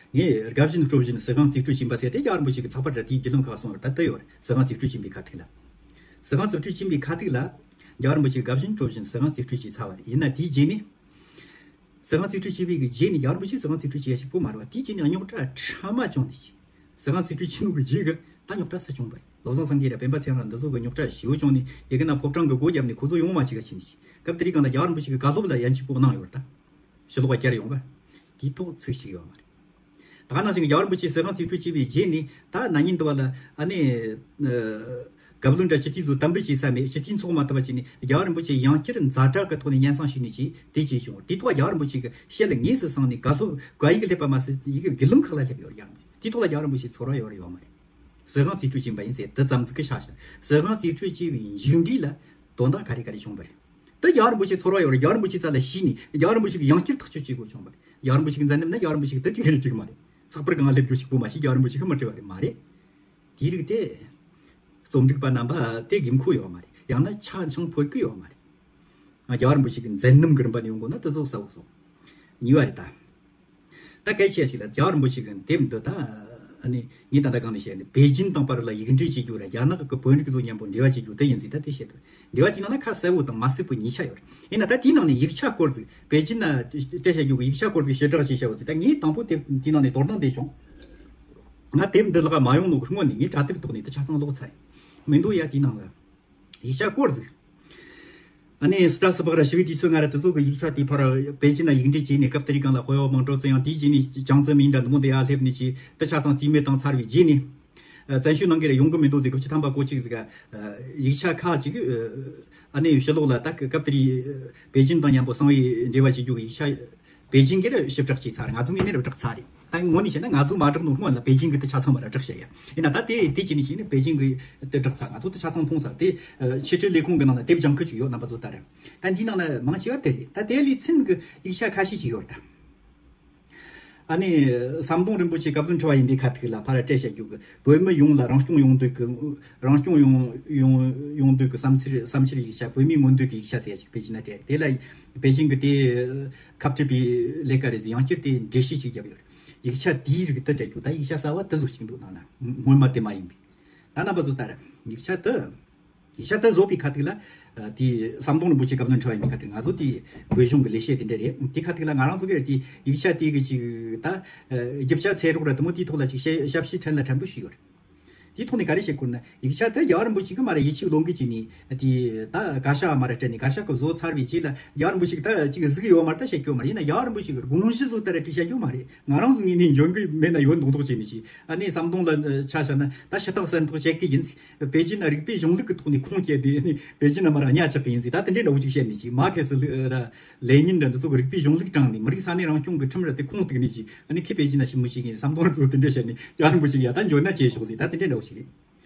ངས་དགའ་བཞིན་སྤྲོ་བཞིན་སྲིད་དབང་རྩིས་སྤྲོད་བྱིན་པ་ཟེར་ཏེ་རྒྱལ་བ་རིན་པོ་ཆེ་གི་ཚགས་པར་ར་དེའི་བརྒྱུད་ལམ་ཁག་སོང་བ་ད་ལྟ་ཡོད་རེད། སྲིད་དབང་རྩིས་སྤྲོད་བྱིན་པའི་ཁ་ཐུག་ལ། སྲིད་དབང་རྩིས་སྤྲོད་བྱིན་པའི་ཁ་ཐུག་ལ། རྒྱལ་བ་རིན་པོ་ཆེ་དགའ་བཞིན་སྤྲོ་བཞིན་སྲིད་དབང་རྩིས་སྤྲོད་བྱས་ཚར་བ་རེད། ཡིན་ན་དེའི་རྗེས་ནས། སྲིད་དབང་རྩིས་སྤྲོད་བྱས་པའི་གི་རྗེས་ནས་རྒྱལ་བ་རིན་པོ་ཆེ་སྲིད་དབང་རྩིས་སྤྲོད་བྱས་ཡ་ཞིག་པོ་མ་རེད་བ། དེའི་རྗེས་ནས་རྙོག་དྲ་ཕྲ་མ་བྱུང་ནས་ཅི། སྲིད་དབང་རྩིས་སྤྲོད་བྱས་ནོ་གི་རྗེས་གི་ད་རྙོག་དྲ་སུ་བྱུང་བ་རེད། བློ་བཟང་སེང་གེ་ར་སྤེན་པ་ཚེ་རིང་ར་འདི་ཚོ་གི་རྙོག་དྲ་ཞེ་པོ་བྱུང་ནས་ཡ་གི་ན་ཕོ་བྲང་གི་སྒོ་བརྒྱབ་ནས་ཁོ་ཚོ་ཡོང་མ་བྱེད་ག་ཕྱིན་ནས་ཅི། སྐབས་དེ་རིང་གང་ལ་རྒྱལ་བ་རིན་པོ་ཆེ་གི་བཀའ་སློབ་ལ་ཡན་ཆད་པོ་གནང་ཡོད་རེད་ད། ཕྱི་ལོགས་བསྐྱར་ཡོང་བ། དེའི་ཐོག་ཚིག་ཞིག་ཡོད་མ་རེད། ད་ག་ནང་བཞིན་རྒྱལ་བ་རིན་པོ་ཆེ་སྲིད་དབང་རྩིས་སྤྲོད་བྱས་པའི་རྗེས་ནས་ད་ན་ནིང་འདི་བ་ལ་ཨ་ནི། བཀའ་བློན་འདྲ་སྤྱི་འཐུས་ཚོ་དམ་འབུལ་བྱས་ས་མེད། སྤྱི་འཐུས་ཚོགས་མ་ཐུབ་པ་བྱས་ནས་རྒྱལ་བ་རིན་པོ་ཆེ་ཡང་བསྐྱར་ཛ་དྲག་གི་ཐོག་ནས་སྙན་སེང་ཞུས་ནས་ཅི་དེ་བྱས་བྱུང་། དེ་ཐོག་རྒྱལ་བ་རིན་པོ་ཆེ་གི་ཞལ་ལ་དངོས་སུ་སོང་ནས་བཀའ་སློབ་བཀའ་ཡིག་སླེབས་པ་མ་ཟད་ཡི་གེ་བརྒྱུད་ལམ་ཁག་ལ་སླེབས་ཡོད་རྒྱལ་བ་རིན་པོ་ཆེ། དེ་ཐོག་ལ་རྒྱལ་བ་རིན་པོ་ཆེ་ཚོར་བ་ཡོད་རེད་ཡོད་མ་རེད། སྲིད་དབང་རྩིས་སྤྲོད་བྱས་པ་ཡིན་ཟེར་དེ་ཙམ་ཟིག་གི་ཤ་ཤ་སྲིད་དབང་རྩིས་སྤྲོད་བྱས་པའི་མཇུག་འབྲས་ལ་དོན་དག་ག་རེ་ག་རེ་བྱུང་བ་རེད། ད་རྒྱལ་བ་རིན་པོ་ཆེ་ཚོར་བ་ཡོད་རེད། རྒྱལ་བ་རིན་པོ་ཆེ་རྩ་ལ་ཞུས་ནས་རྒྱལ་བ་རིན་པོ་ཆེ་གི་ཡང་བསྐྱར་ཐག་གཅོད་བྱེད་དགོས་བྱུང་བ་རེད། རྒྱལ་བ་རིན་པོ་ཆེ་གི་མཛད་རྣམ་ན་རྒྱལ་བ་རིན་པོ་ཆེ་གི་དེ་འདྲ་རེད་ཅིག་མ་རེད། ཚགས་པར་སྒང་སླེབས་རྒྱུ་ཞིག་པོ་མ་ཤེས། རྒྱལ་བ་རིན་པོ་ཆེ་གི་མི་སྤྲད་པ་རེད་མ་རེད། དེའི་རིགས་དེ། རྩོམ་སྒྲིག་པ་རྣམ་པ་དེ་དགོས་མཁོ་ཡོད་མ་རེད། ཡང་ན་ཆ་འཆང་ཕོད་ཀི་ཡོད་མ་རེད། ང་རྒྱལ་བ་རིན་པོ་ཆེ་གི་མཛད་རྣམ་གི་རིམ་པ་ནས་ཡོང་དགོས་ན་དེ་ཚོ་གསལ་བོ་སོང་། གཉིས་པ་རེད་ད། ད་སྐད་ཆ་ཞིག་ལ་རྒྱལ་བ་རིན་པོ་ཆེ་གི་དེབ་འདི་ད། ཨ་ནི་ངས་ད་ལྟ་གང་ནས་བཤད་ནི་པེ་ཅིན་དང་བར་ལ་ཡིག་འབྲེལ་བྱེད་རྒྱུ་ར་རྒྱ་ནག་གི་བོད་རིགས་ཚོ་མཉམ་པོ་འབྲེལ་བ་བྱེད་རྒྱུ་དེ་ཡིན་ཟིག་ད་དེ་བཤད་དོ། འབྲེལ་བ་དེའི་ནང་ན་ཁ་གསལ་བོ་དང་མ་གསལ་བོ་གཉིས་ཆ་ཡོད་རེད། ཡིན་ན་ད་དེའི་ནང་ནས་ཡིག་ཆ་སྐོར་ཟིག་པེ་ཅིན་ན་སྤྲད་བྱ་རྒྱུ་གི་ཡིག་ཆ་སྐོར་ཟིག་ཞེ་དྲག་བྱས་བྱ་བ་ཟིག་ད་ངས་དང་པོ་དེབ་དེའི་ནང་ནས་དོ་སྣང་དེ་བྱུང་། ང་དེབ་འདི་ལག་མ་ཡོང་ནོ་གི་སྔོན་ནས་ངས་དྲ་དེབ་ཐོག་ནས་དེ་ཆ་ཚང་ཀློག་ཚར་ཡིན། མི་འདུག་ཡ་དེའི་ནང་ལ། ཡིག་ཆ་སྐོར་ཟིག་ཨ་ནི་སི་ཏྲ་སི་པག་ར་ཞི་བའི་དུས་ཚོད་ང་ར་དེ་ཚོ་གི་ཡིག་ཆ་དེ་ཕར་པེ་ཅིན་ན་ཡིག་འབྲེལ་བྱས་ནས་སྐབས་དེ་རིང་གང་ལ་དཔོན་པོ་མང་སྤྲོ་ཚེ་ཡང་དེའི་རྗེས་ནས་ཅང་ཙེ་མིན་འདྲ་འདི་མོ་འདི་ཡར་སླེབས་ནས་ཅི་དེ་ཆ་ཚང་རྩིས་མེད་བཏང་ཚར་བའི་རྗེས་ནས། བཙན་བྱོལ་ནང་གི་ར་ཡོང་གི་མི་འདུག་ཟེར་དགུ་བཅུ་ཐམ་པ་གོ་གཅིག་ཟིག་ག་ཡིག་ཆ་ཁག་ཅིག་ཨ་ནི་ཕྱི་ལོགས་ལ་ད་སྐབས་དེ་རིང་པེ་ཅིན་དང་མཉམ་པོ་གསང་བའི་འབྲེལ་བ་བྱེད་རྒྱུ་གི་ཡིག་ཆ། པེ་ཅིན་གྱིས་ཞིབ་ཕྲ་བྱས་ཚར། ང་ཚོ་ངོས་ནས་བསྒྲགས་ཚར་རེད། ད་ངོ་ནས་བཤད་ན་ང་ཚོ་མ་བསྒྲགས་ནོ་སྔོན་ལ་པེ་ཅིན་གྱིས་དེ་ཆ་ཚང་མ་ར་བསྒྲགས་བྱས་ཡ། ཡིན་ན་ད་དེ་དེ་ཅི་ནས་བྱས་ནས་པེ་ཅིན་གྱིས་དེ་བསྒྲགས་ཚར། ང་ཚོ་དེ་ཆ་ཚང་མཐོང་ཚར། དེ་ཕྱི་དྲིལ་ལས་ཁུངས་ཀྱི་ནང་ལ་དེབ་སྦྱང་ཁུལ་ཅིག་ཡོད། རྣམ་པ་ཚོ་ལྟ་ར། ད་འདིའི་ནང་ན་མང་ཆེ་བ་དེ་རེད། ད་དེ་ལས་ཚུན་གྱི་ཡིག་ཆ་ཁ་ཤས་ཅིག་ཡོད་རེད་ད། ཨ་ནི་ཟམ་གདོང་རིན་པོ་ཆེ་བཀའ་བློན་ཁྲི་པ་ཡིན་པའི་ཁ་ཐུག་ལ་ཕར་སྤྲད་བྱ་རྒྱུ་གི་བོད་མི་ཡོངས་ལ་རང་སྐྱོང་ཡོང་འདོད་ཀྱི་རང་སྐྱོང་ཡོང་ཡོང་ཡོང་འདོད་ཀྱི་བསམ་འཆར་བསམ་འཆར་ཡིག་ཆ། བོད་མིའི་མངོན་འདོད་ཀྱི་ཡིག་ཆ་ཟེར་ཞིག་པེ་ཅིན་ན་སྤྲད། དེ་ལ་པེ་ཅིན་གྱི་དེ་ཁ་བྲལ་བའི་ལས་ཀ་རེད་ཟེར་ཡང་བསྐྱར་དེ་འགྲེལ་བཤད་ཅིག་བརྒྱབ་ཡོད་རེད། ཡིག་ཆ་དེའི་རིགས་དེ་སྤྲད་རྒྱུ་ད་ཡིག་ཆ་གསར་བ་དེ་བཟོ་ཞིག་འདུག་ནང་ན་སྔོན་མ་དེ་མ་ཡིན་པའི། ད་རྣམ་པ་ཚོ་ལྟར་ཡིག་ཆ་དེ། ཡིག་ཆ་དེ་བཟོ་བའི་ཁ་ཐུག་ལ། དེ་ཟམ་གདོང་རིན་པོ་ཆེ་བཀའ་བློན་ཁྲི་པ་ཡིན་པའི་ཁ་ཐུག་ང་ཚོ་དེ་བོད་གཞུང་གི་ལས་བྱེད་དེ་འདྲ་རེད། དེ་ཁ་ཐུག་ལ་ང་རང་ཚོ་གིས་དེ་ཡིག་ཆ་དེ་གི་ཅིག་ད་རྒྱབ་ཆ་ཚད་རོགས་ར་དེ་མོ་དེའི་ཐོག་ལ་ཅིག་བཤད་ཞབས་ཕྱི་ཕྲན་ལ་ཕྲན་བུ་ཞུས་ཡོད་རེད། དེའི་ཐོག་ནས་ག་རེ་བཤད་དགོས་ན་ཡིག་ཆ་དེ་རྒྱལ་བ་རིན་པོ་ཆེ་གིས་མ་ར་ཡིད་ཆེས་བློ་འགེལ་བྱས་ནས་དེ་ད་བཀའ་ཤག་མ་ར་སྤྲད་ནས་བཀའ་ཤག་གིས་བཟོ་ཚར་བའི་རྗེས་ལ་རྒྱལ་བ་རིན་པོ་ཆེ་གིས་ད་ཅིག་གཟིགས་ཡོད་མ་རེད། ད་བཤད་རྒྱུ་མ་རེད། ཡིན་ན་རྒྱལ་བ་རིན་པོ་ཆེ་གིས་དགོངས་གཞི་བཟོ་ལྟར་བྲིས་བཤད་རྒྱུ་མ་རེད། ང་རང་ཚོ་ངོས་ནས་འཇོན་གི་མེད་ན་ཡོད་མདོག་མདོག་བྱས་ནས་ཅིག་ཨ་ནི་ཟམ་གདོང་ལ་ཆ་བཞག་ན་ད་ཕྱི་ཐག་གསལ་ཐག་བཅད་གི་ཡིན། པེ་ཅིན་ན་རིག་པའི་གཞུང་ལུགས་ཀྱི་ཐོག་ནས་ཁུངས་སྐྱེལ་ཏེ་ཨ་ནི་པེ་ཅིན་ན་མར་གཉའ་ཆག་གི་ཡིན་ཟིག་ད་དེ་འདྲའི་འདྲ་བོ་ཅིག་བཤད་ནས་ཅིག་མར་ཁེ་སི་ར་ལེ་ནིན་ར་འདི་ཚོ་གི་རིག་པའི་གཞུང་ལུགས་དྲངས་ནས་མི་རིགས་ས་གནས་རང་སྐྱོང་གི་ཁྲིམས་ར་དེ་ཁུངས་གཏུགས་ནས་ཅིག་ཨ་ནི་ཁི་པེ་ཅིན་ན་ཞི་མོ་ཞིག་ཡིན། ཟམ་གདོང་ར་ཚོ་དེ་འདྲ་བཤད་ནས་རྒྱལ་བ་རིན་པོ་ཆེ་ཡ་ད་འཇོན་ན་བྱས་ཤོག་ཟིག་ད་དེ་འདྲའི་འདྲ་བོ་ཞིག་རེད།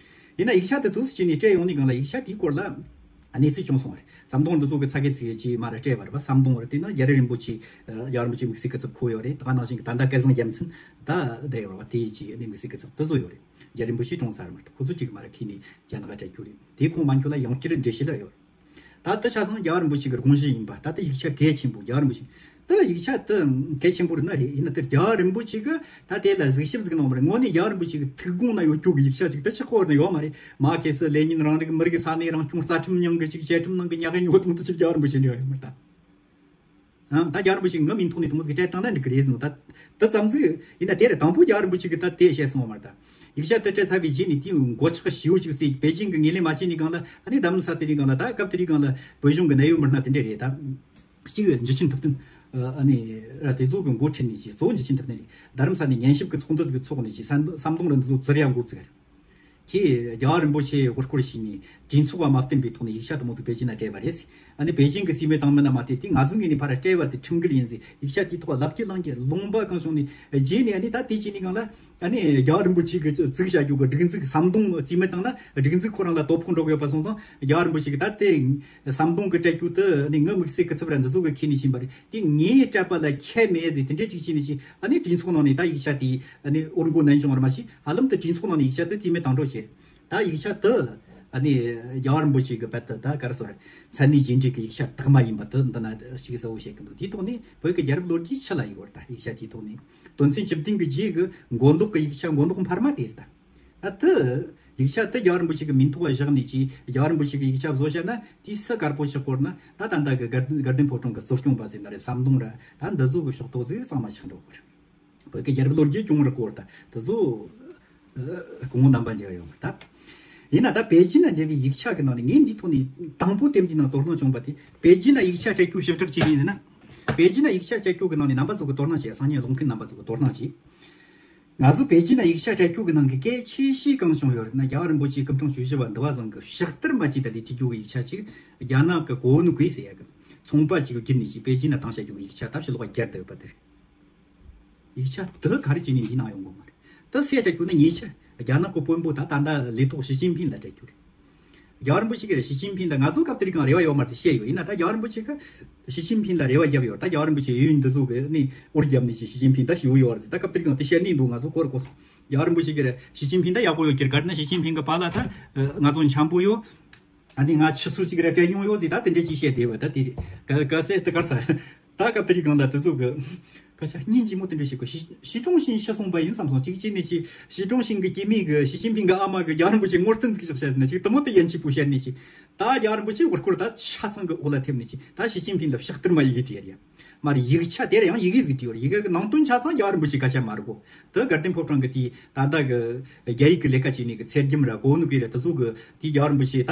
ཡིན་ན་ཡིག་ཆ་དེ་ཚོ་སུ་བྱས་ནས་སྤྲད་ཡོང་ནས་གང་ལ་ཡིག་ཆ་དེའི་སྐོར་ལ་གནས་ཚུལ་བྱུང་སོང་བ་རེད། ཟམ་གདོང་ར་འདི་ཚོ་གི་ཚིག་ཅིག་མ་ར་སྤྲད་པ་རེད་པ། ཟམ་གདོང་ར་དེ་ན་རྒྱ་རི་རིན་པོ་ཆེ་རྒྱལ་བ་རིན་པོ་ཆེ་དམིགས་བསལ་སྐུ་ཚབ་ཁོ་ཡོད་རེད། ད་ག་ནང་བཞིན་གྱི་ད་ལྟ་སྐལ་བཟང་རྒྱལ་མཚན་ད་བསྡད་ཡོད་རེད་པ། དེ་ཅིག་ནས་དམིགས་བསལ་སྐུ་ཚབ་དེ་ཚོ་ཡོད་རེད། རྒྱ་རི་རིན་པོ་ཆེ་གྲོངས་ཚར་མ་རེད། ཁོ་ཚོ་གཅིག་མ་ར་ཁྱེར་ནས་རྒྱ་ནག་སྤྲད་རྒྱུ་རེད། དེ་ཁོང་མ་འཁྱོལ་ལ་ཡང་བསྐྱར་འགྲེལ་བཤད་ལ་ཡོད་རེད། ད་ལྟ་ཆ་ཚང་རྒྱལ་བ་རིན་པོ་ཆེ་གི་དགོངས་གཞི་ཡིན་པ། ད་ལྟ་ཡིག་ཆ་གལ་ཆེན་པོ་རྒྱལ་བ་རིན་པོ་ཆེ་ད་ཡིག་ཆ་དེ་གལ་ཆེན་པོ་རེད་ན་རེད། ཡིན་ན་དེ་རྒྱལ་བ་རིན་པོ་ཆེ་གི་ད་དེ་ལ་གཟིགས་ཞིབ་ཟིག་གནང་བ་རེད། དངོས་གནས་རྒྱལ་བ་རིན་པོ་ཆེ་གི་ཐུགས་དགོངས་ན་ཡོད་རྒྱུ་གི་ཡིག་ཆ་ཅིག་ད་ཆགས་ཁོ་བར་ན་ཡོད་མ་རེད། མར་ཁེ་སི་ལེ་ནིན་རང་རིགས་མི་རིགས་ས་གནས་རང་སྐྱོང་རྩ་ཁྲིམས་མྱང་གི་ཅིག་བཅའ་ཁྲིམས་ནང་གི་ཉག་གི་ཉོ་དང་དུ་ཅིག་རྒྱལ་བ་རིན་པོ་ཆེ་འདྲ་ཡོད་མ་རེད་ད། ཨང་། ད་རྒྱལ་བ་རིན་པོ་ཆེ་ངའི་མིང་ཐོག་ནས་དེ་མོ་ཟིག་སྤྲད་བཏང་ན་འགྲིག་གི་རེད་ཟེར་ནོ། ད་དེ་ཙམ་ཟིག་ཡིན་ན་དེ་རེད། དང་པོ་རྒྱལ་བ་རིན་པོ་ཆེ་གིས་ད་དེ་བཤད་སོང་བ་མ་རེད་ད། ཡིག་ཆ་དེ་སྤྲད་ཚར་བའི་རྗེས་ནས་དེའི་མགོ་ཆག་ཞེ་པོ་ཅིག་བརྩིས། པེ་ཅིན་གྱི་ངོས་ལེན་མ་བྱས་ནས་གང་ལ་ཨ་ནི་ད་མི་ས་དེ་རིང་གང་ལ་ད་སྐབས་དེ་རིང་གང་ལ་བོད་གཞུང་གི་གནད་ཡོད་མི་སྣ་དེ་འདྲ་རེད་ད། གཅིག་འཇུ་ཆེན་ཐུབ་བསྟན། ཨ་ནི་ར་དེ་ཚོ་གི་འགོ་ཁྲིད་ནས་ཅིག་གཙོ་བོ་འཇུ་ཆེན་ཐུབ་ནི་རེད། རྡ་རམ་ས་ནས་ཉན་ཞིབ་གི་ཚོགས་འདུ་ཟིག་ཚོགས་ནས་ཅིག་ཟམ་ཟམ་གདོང་ར་འདི་ཚོ་བཙིར་ཡ་འགོ་བཙུགས་རེད། ཁྱེད་རྒྱལ་བ་རིན་པོ་ཆེ་ཧུར་སྐོར་བྱས་ནས་གྲོས་ཚོགས་པ་མ་བསྟན་པའི་ཐོག་ནས་ཡིག་ཆ་དེ་མོ་ཟིག་པེ་ཅིན་ན་སྤྲད་པ་རེད། ཨ་ནི་པེ་ཅིན་གི་རྩིས་མེད་བཏང་མིན་ན་མ་བལྟས་ཏེ་ང་ཚོ་ངོས་ནས་ཕར་སྤྲད་པ་དེ་ཁྲིམས་འགལ་ཡིན་ཟེར་ཡིག་ཆ་དེའི་ཐོག་ལབ་ཀྱི་ལངས་ཀྱི་ལུང་པ་གང་བྱུང་ནས་རྗེས་ནས་ཨ་ནི་ད་དེ་བྱས་ནས་གང་ལ། ཨ་ནི་རྒྱལ་བ་རིན་པོ་ཆེ་གི་བཙུགས་བྱ་རྒྱུ་གི་སྒྲིག་འཛུགས་ཟམ་གདོང་རྩིས་མེད་བཏང་ན་སྒྲིག་འཛུགས་ཁོ་རང་ལ་དོ་ཕོག་འགྲོ་གི་ཡོད་པ་སོང་ཙང་རྒྱལ་བ་རིན་པོ་ཆེ་གི་ད་དེ་ཟམ་གདོང་གི་སྤྲད་རྒྱུ་དེ་ཨ་ནི་ངའི་དམིགས་བསལ་གི་ཚབ་ར་འདི་ཚོ་གི་ཁས་ནས་ཕྱིན་པ་རེད། དེ་ངས་སྤྲད་པ་ལ་ཁྱད་མེད་ཟེར་དེ་འདྲས་ཅིག་བྱས་ནས་ཅིག་ཨ་ནི་གྲོས་ཚོགས་ནང་ནས་ད་ཡིག་ཆ་དེ་ཨ་ནི་འུར་འགོ་ནན་བྱུང་བར་མ་ཤེས། ཧ་ལམ་དུ་གྲོས་ཚོགས་ནང་ནས་ཡིག་ཆ་དེ་རྩིས་མེད་བཏང་འགྲོ་བྱས། ད་ཡིག་ཆ་དེ་ཨ་ནི་རྒྱལ་བ་རིན་པོ་ཆེ་གི་བར་དུ་ད་ག་རེ་ཟེར་མཚན་གནས་རྗེས་འབྲེལ་གི་ཡིག་ཆ་དག་མ་ཡིན་པ་དེ་འདི་ན་ཞིག་གསལ་བོ་བཤད་གི་འདུག་དེའི་ཐོག་ནས་བོད་ཀྱི་རྒྱལ་རབས་ལོ་རྒྱུས་ཕྱི་ལ་ཡི་བར་ད་ཡིག་ཆ་དེའི་ཐོག་ནས་དོན་ཚན་བཅུ་བདུན་གི་རྗེས་ཀྱི་མགོ་འདོགས་ཀྱི་ཡིག་ཆ་མགོ་འདོགས་འཕར་མ་དེ་རེད་ད། ད་དེ་ཡིག་ཆ་དེ་རྒྱལ་བ་རིན་པོ་ཆེ་གི་མིང་ཐོག་བཞག་ནས་ཀྱིས་རྒྱལ་བ་རིན་པོ་ཆེ་གི་ཡིག་ཆ་བཟོ་བྱས་ན་དེའི་སུ་དཀར་པོ་ཞིག་སྐོར་ན་ད་ད་ལྟ་གི་དགའ་དགའ་ལྡན་ཕོ་བྲང་གི་གཙོ་སྐྱོང་པ་ཟེར་ན་རེད། ཟམ་གདོང་ར་ད་འདི་ཚོ་གི་ཕྱོགས་གཏོགས་ཟིག་གཙང་མ་ཆགས་འགྲོ་གི་རེད། བོད་ཀྱི་རྒྱལ་རབས་ལོ་རྒྱུས་སྐྱོང་བར་བསྐོར་ད་དེ་ཚོ་སྐུ་ངོ་རྣམ་པ་མཇལ་ཡོང་བ་ད། ཡིན་ན་ད་པེ་ཅིན་ན་འབྲེལ་བའི་ཡིག་ཆ་གི་ནང་ནས་ངས་འདིའི་ཐོག་ནས་དང་པོ་དེབ་འདིའི་ནང་དོ་སྣང་བྱུང་བ་དེ་པེ་ཅིན་ན་ཡིག་ཆ་སྤྲད་རྒྱུ་ཞིབ་ཕྲ་བྱས་ཡིན་ཟེར་ན། པེ་ཅིན་ན་ཡིག་ཆ་སྤྲད་རྒྱུ་གི་ནང་ནས་རྣམ་པ་ཚོ་གི་དོ་སྣང་བྱས། སང་ཉིན་ཀློག་མཁན་རྣམ་པ་ཚོ་གི་དོ་སྣང་བྱས། ང་ཚོ་པེ་ཅིན་ན་ཡིག་ཆ་སྤྲད་རྒྱུ་གི་ནང་གི་གལ་ཆེ་ཤོས་གང་བྱུང་ཡོད་རེད་ན་རྒྱལ་བ་རིན་པོ་ཆེ་སྐུ་ཕྲེང་བཅུ་བཞི་པ་འདི་བ་ཚང་གི་ཕྱག་བསྟར་མ་བྱས་ད་ལས་བྲིས་རྒྱུ་གི་ཡིག་ཆ་ཅིག་རྒྱ་ནག་གི་གོ་ནུ་ཀུའེ་ཟེར་ཡ་གི་ཚོང་པ་ཅིག་བརྒྱུད་ནས་ཅིག་པེ་ཅིན་ན་བཏང་བྱ་རྒྱུ་གི་ཡིག་ཆ་ད་ཕྱི་ལོགས་བསྐྱར་དུ་ཡོད་པ་དེ་རེད། ཡིག་ཆ་དེ་ག་རེ་བྱས་ནས་འདི་ནང་ཡོང་གི་མ་རེད། དེ་སུས་སྤྲད་རྒྱུ་ནི་ཉེ་ཆར་རྒྱ་ནག་གི་དཔོན་པོ་ད་ད་ལྟ་ལས་ཐོག་ཞི་ཅིན་ཕིང་ལ་སྤྲད་རྒྱུ་རེད། རྒྱལ་བ་རིན་པོ་ཆེ་གིས་ཞི་ཅིན་ཕིང་ལ་ང་ཚོ་སྐབས་དེར་གང་རེ་བ་ཡོད་མ་རེད་བཤད་ཡོད། ཡིན་ན་ད་རྒྱལ་བ་རིན་པོ་ཆེ་གིས་ཞི་ཅིན་ཕིང་ལ་རེ་བ་བརྒྱབ་ཡོད། ད་རྒྱལ་བ་རིན་པོ་ཆེ་ཡུན་འདི་ཚོ་གི་ནི་འུར་བརྒྱབ་ནས་ཅིག་ཞི་ཅིན་ཕིང་ད་ཞི་བོ་ཡོད་རེད། ད་སྐབས་དེར་གང་དེ་བཤད་ནི་འདུག་ང་ཚོ་གོ་ར་གོ་སོང་། རྒྱལ་བ་རིན་པོ་ཆེ་གིས་ཞི་ཅིན་ཕིང་ད་ཡག་པོ་ཡོད་ཀྱི་རེད། ག་རེ་ན་ཞི་ཅིན་ཕིང་གི་པཱ་ལགས་ད་ང་ཚོ་འཆམ་པོ་ཡོད། ཨ་ནི་ང་ཆུ་ཚོད་གཅིག་ར་སྤྲད་མྱོང་ཡོད་ཟིག་ད་དེ་འདྲས་ཅིག་བཤད་བསྡད་བ་ད་དེ་རེད། ག་ག་སེ་དེ་གར་ས་ད་སྐབས་དེ་རིགས་གང་ལ་དེ་ཚོ་གི་སྐད་ཆ་སྙིང་རྗེ་མོ་དེ་འདྲ་ཞིག་གོ། ཞི་ཞི་ཀྲུང་ཞིན་ཤི་སོང་པ་ཡིན་བསམ་སོང་། གཅིག་བྱས་ནས་ཅིག་ཞི་ཀྲུང་ཞིན་གི་སྐྱེ་དམན་གི་ཞི་ཅིན་ཕིང་གི་ཨ་མ་གི་རྒྱལ་བ་རིན་པོ་ཆེ་ངོ་སྟོན་ཟིག་ཞིག་བཤད་ནས་ཅིག་དེ་མོ་དེ་ཡན་ཆད་པོ་བཤད་ནས་ཅིག་ད་རྒྱལ་བ་རིན་པོ་ཆེ་ཧུར་སྐོར་ད་ཆ་ཚང་གི་འོག་ལ་ཐེབས་ནས་ཅིག་ད་ཞི་ཅིན་ཕིང་ལ་ཕྱག་བསྟར་མ་ཡི་གེ་དེ་ཡར་ཡ། མར་ཡིག་ཆ་དེར་ཡང་ཡི་གེ་ཟིག་བྲིས་ཡོད་རེད། ཡི་གེ་གི་ནང་དོན་ཆ་ཚང་རྒྱལ་བ་རིན་པོ་ཆེ་སྐད་ཆ་མ་རེད་གོ། དེ་དགའ་ལྡན་ཕོ་བྲང་གི་དེའི་ད་ལྟ་གི་རྒྱ་ཡིག་གི་ལས་ཀ་བྱས་ནས་གི་ཚེ་རྒྱམ་ར་གོ་ནུ་གི་ར་དེ་ཚོ་གི་དེའི་རྒྱལ་བ་རིན་པོ་ཆེ་ད་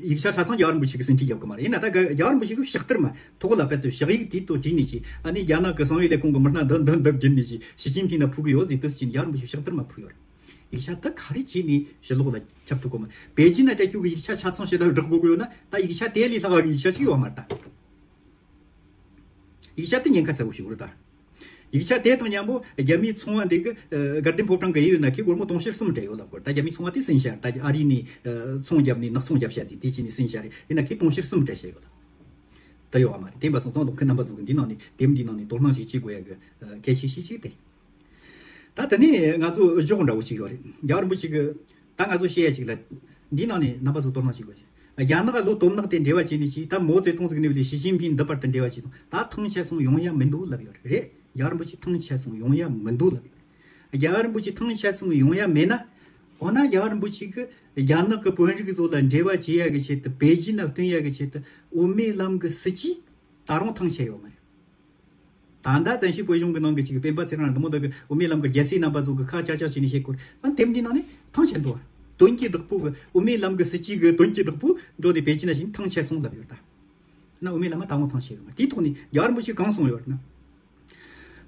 ཡིག་ཆ་ཆ་ཚང་རྒྱལ་བ་རིན་པོ་ཆེ་གི་ཟིན་བྲིས་རྒྱབ་གི་མ་རེད། ཡིན་ན་ད་ག་རྒྱལ་བ་རིན་པོ་ཆེ་གི་ཕྱག་བསྟར་མ་ཐོག་ལ་བལ་དུ་ཞག་ཡིག་དེའི་ཐོག་བྲིས་ནས་ཀྱི་ཨ་ནི་རྒྱ་ནག་གི་གསང་བའི་ལས་ཁུངས་གི་མི་སྣ་འདི་འདི་འདི་བརྒྱུད་ནས་ཀྱི་ཞི་ཅིན་ཕིང་ལ་ཕུལ་གི་ཡོད་ཟིག་དུ་ཕྱིན་རྒྱལ་བ་རིན་པོ་ཆེ་ཕྱག་བསྟར་མ་ཕུལ་ཡོད་རེད། ཡིག་ཆ་དེ་ག་རེ་བྱས་ནས་ཕྱི་ལོགས་ལ་ཁྱབ་ཐུབ་གོ་མ། པེ་ཅིན་ན་སྤྲད་རྒྱུ་གི་ཡིག་ཆ་ཆ་ཚང་ཞེ་དྲག་བསྒྲགས་དགོས་ཀྱི་ཡོད་ན་ད་ཡིག་ཆ་དེ་ལས་ལྷག་པ་གི་ཡིག་ཆ་ཞིག་ཡོད་མ་རེད་ད། ཡིག་ཆ་དེ་ཉེན་ཁ་ཚ་བོ་ཞིག་རེད་ད། ཡིག་ཆ་དེ་དང་མཉམ་པོ་རྒྱ་མིའི་ཚོང་བ་འདི་གི་ཨ་དགའ་ལྡན་ཕོ་བྲང་གི་ཡོད་ན་ཁི་སྒོར་མོ་དུང་ཕྱུར་གསུམ་སྤྲད་ཡོད་ལབ་དགོས། ད་རྒྱ་མིའི་ཚོང་བ་དེ་ཟིན་བྱས་ད་ཨ་རི་ནས་ཨ་ཚོང་བརྒྱབ་ནས་ནག་ཚོང་བརྒྱབ་བྱས་ཟིན་དེ་ཅི་ནས་ཟིན་བྱས་རེད། ཡིན་ན་ཁི་དུང་ཕྱུར་གསུམ་སྤྲད་བྱས་ཡོད་ལ། ད་ཡོད་བ་མ་རེད། དེ་འབའ་སོང་ཙང་ལོག་མཁན་རྣམ་པ་ཚོ་གི་འདི་ནང་ནས་དེབ་འདི་ནང་ནས་དོ་སྣང་ཞིག་བྱེད་དགོས་ཡ་གི་ཨ་གལ་ཆེ་ཤོས་ཤིག་དེ་རེད། ད་དེ་ནས་ང་ཚོ་འཇོག་འདྲ་བོ་ཅིག་ཡོད་རེད། རྒྱལ་བ་རིན་པོ་ཆེ་གི་ད་ང་ཚོ་བཤད་ཡ་ཅིག་ལ། འདི་ནང་ནས་རྣམ་པ་ཚོ་དོ་སྣང་བྱེད་དགོས་ཤིང་། རྒྱ་ནག་ལོ་དོམ་ནག་དེ་འབྲེལ་བ་བྱས་ནས་ཅིག་ད་མའོ་ཙེ་ཏུང་ཟིག་ནས་བ་ལས་ཞི་ཅིན་ཕིང་འདི་བར་དུ་འབྲེལ་བ་བྱས་སོང་། ད་ཐང་ཆད་སོང་ཡོང་ཡ་མི་འདུག་ལབ་ཡོད་རེད། རྒྱལ་བ་རིན་པོ་ཆེ་ཐང་ཆད་སོང་ཡོང་ཡ་མི་འདུག་ལབ་ཡོད་རེད། རྒྱལ་བ་རིན་པོ་ཆེ་ཐང་ཆད་སོང་ཡོང་ཡ་མེད་ན། འོ་ན་རྒྱལ་བ་རིན་པོ་ཆེ་གི་རྒྱ་ནག་གི་དཔོན་རིགས་ཚོ་ལ་འབྲེལ་བ་བྱེད་ཡ་གི་ཆེད་དུ་པེ་ཅིན་ན་བསྟུན་ཡ་གི་ཆེད་དུ་དབུ་མའི་ལམ་གི་སྲིད་ཇུས་ད་རུང་ཐང་ཆད་ཡོད་མ་རེད། ད་ལྟ་བཙན་བྱོལ་བོད་གཞུང་གི་ནང་གི་ཅིག་སྤེན་པ་ཚེ་རིང་འདི་མོ་འདི་གི་དབུ་མའི་ལམ་གི་རྒྱལ་སྲས་རྣམ་པ་ཚོ་གི་ཁ་ཅག་ཅག་བྱས་ནས་བཤད་སྐོར་ཨ་དེབ་འདི་ནང་ནས་ཐང་ཆད་འདུག་དོན་གྱི་བདག་པོ་གི་དབུ་མའི་ལམ་གི་སྲིད་ཇུས་གི་དོན་གྱི་བདག་པོ་འགྲོ་དེ་པེ་ཅིན་ན་ཕྱིན་ཐང་ཆད་སོང་ལབ་ཡོད་ད། ན་དབུ་མའི་ལམ་ད་ངོ་ཐང་ཆད་ཡོད་མ་དེའི་ཐོག་ནས་རྒྱལ་བ་རིན་པོ་ཆེ་གང་གསུངས་ཡོད་ན།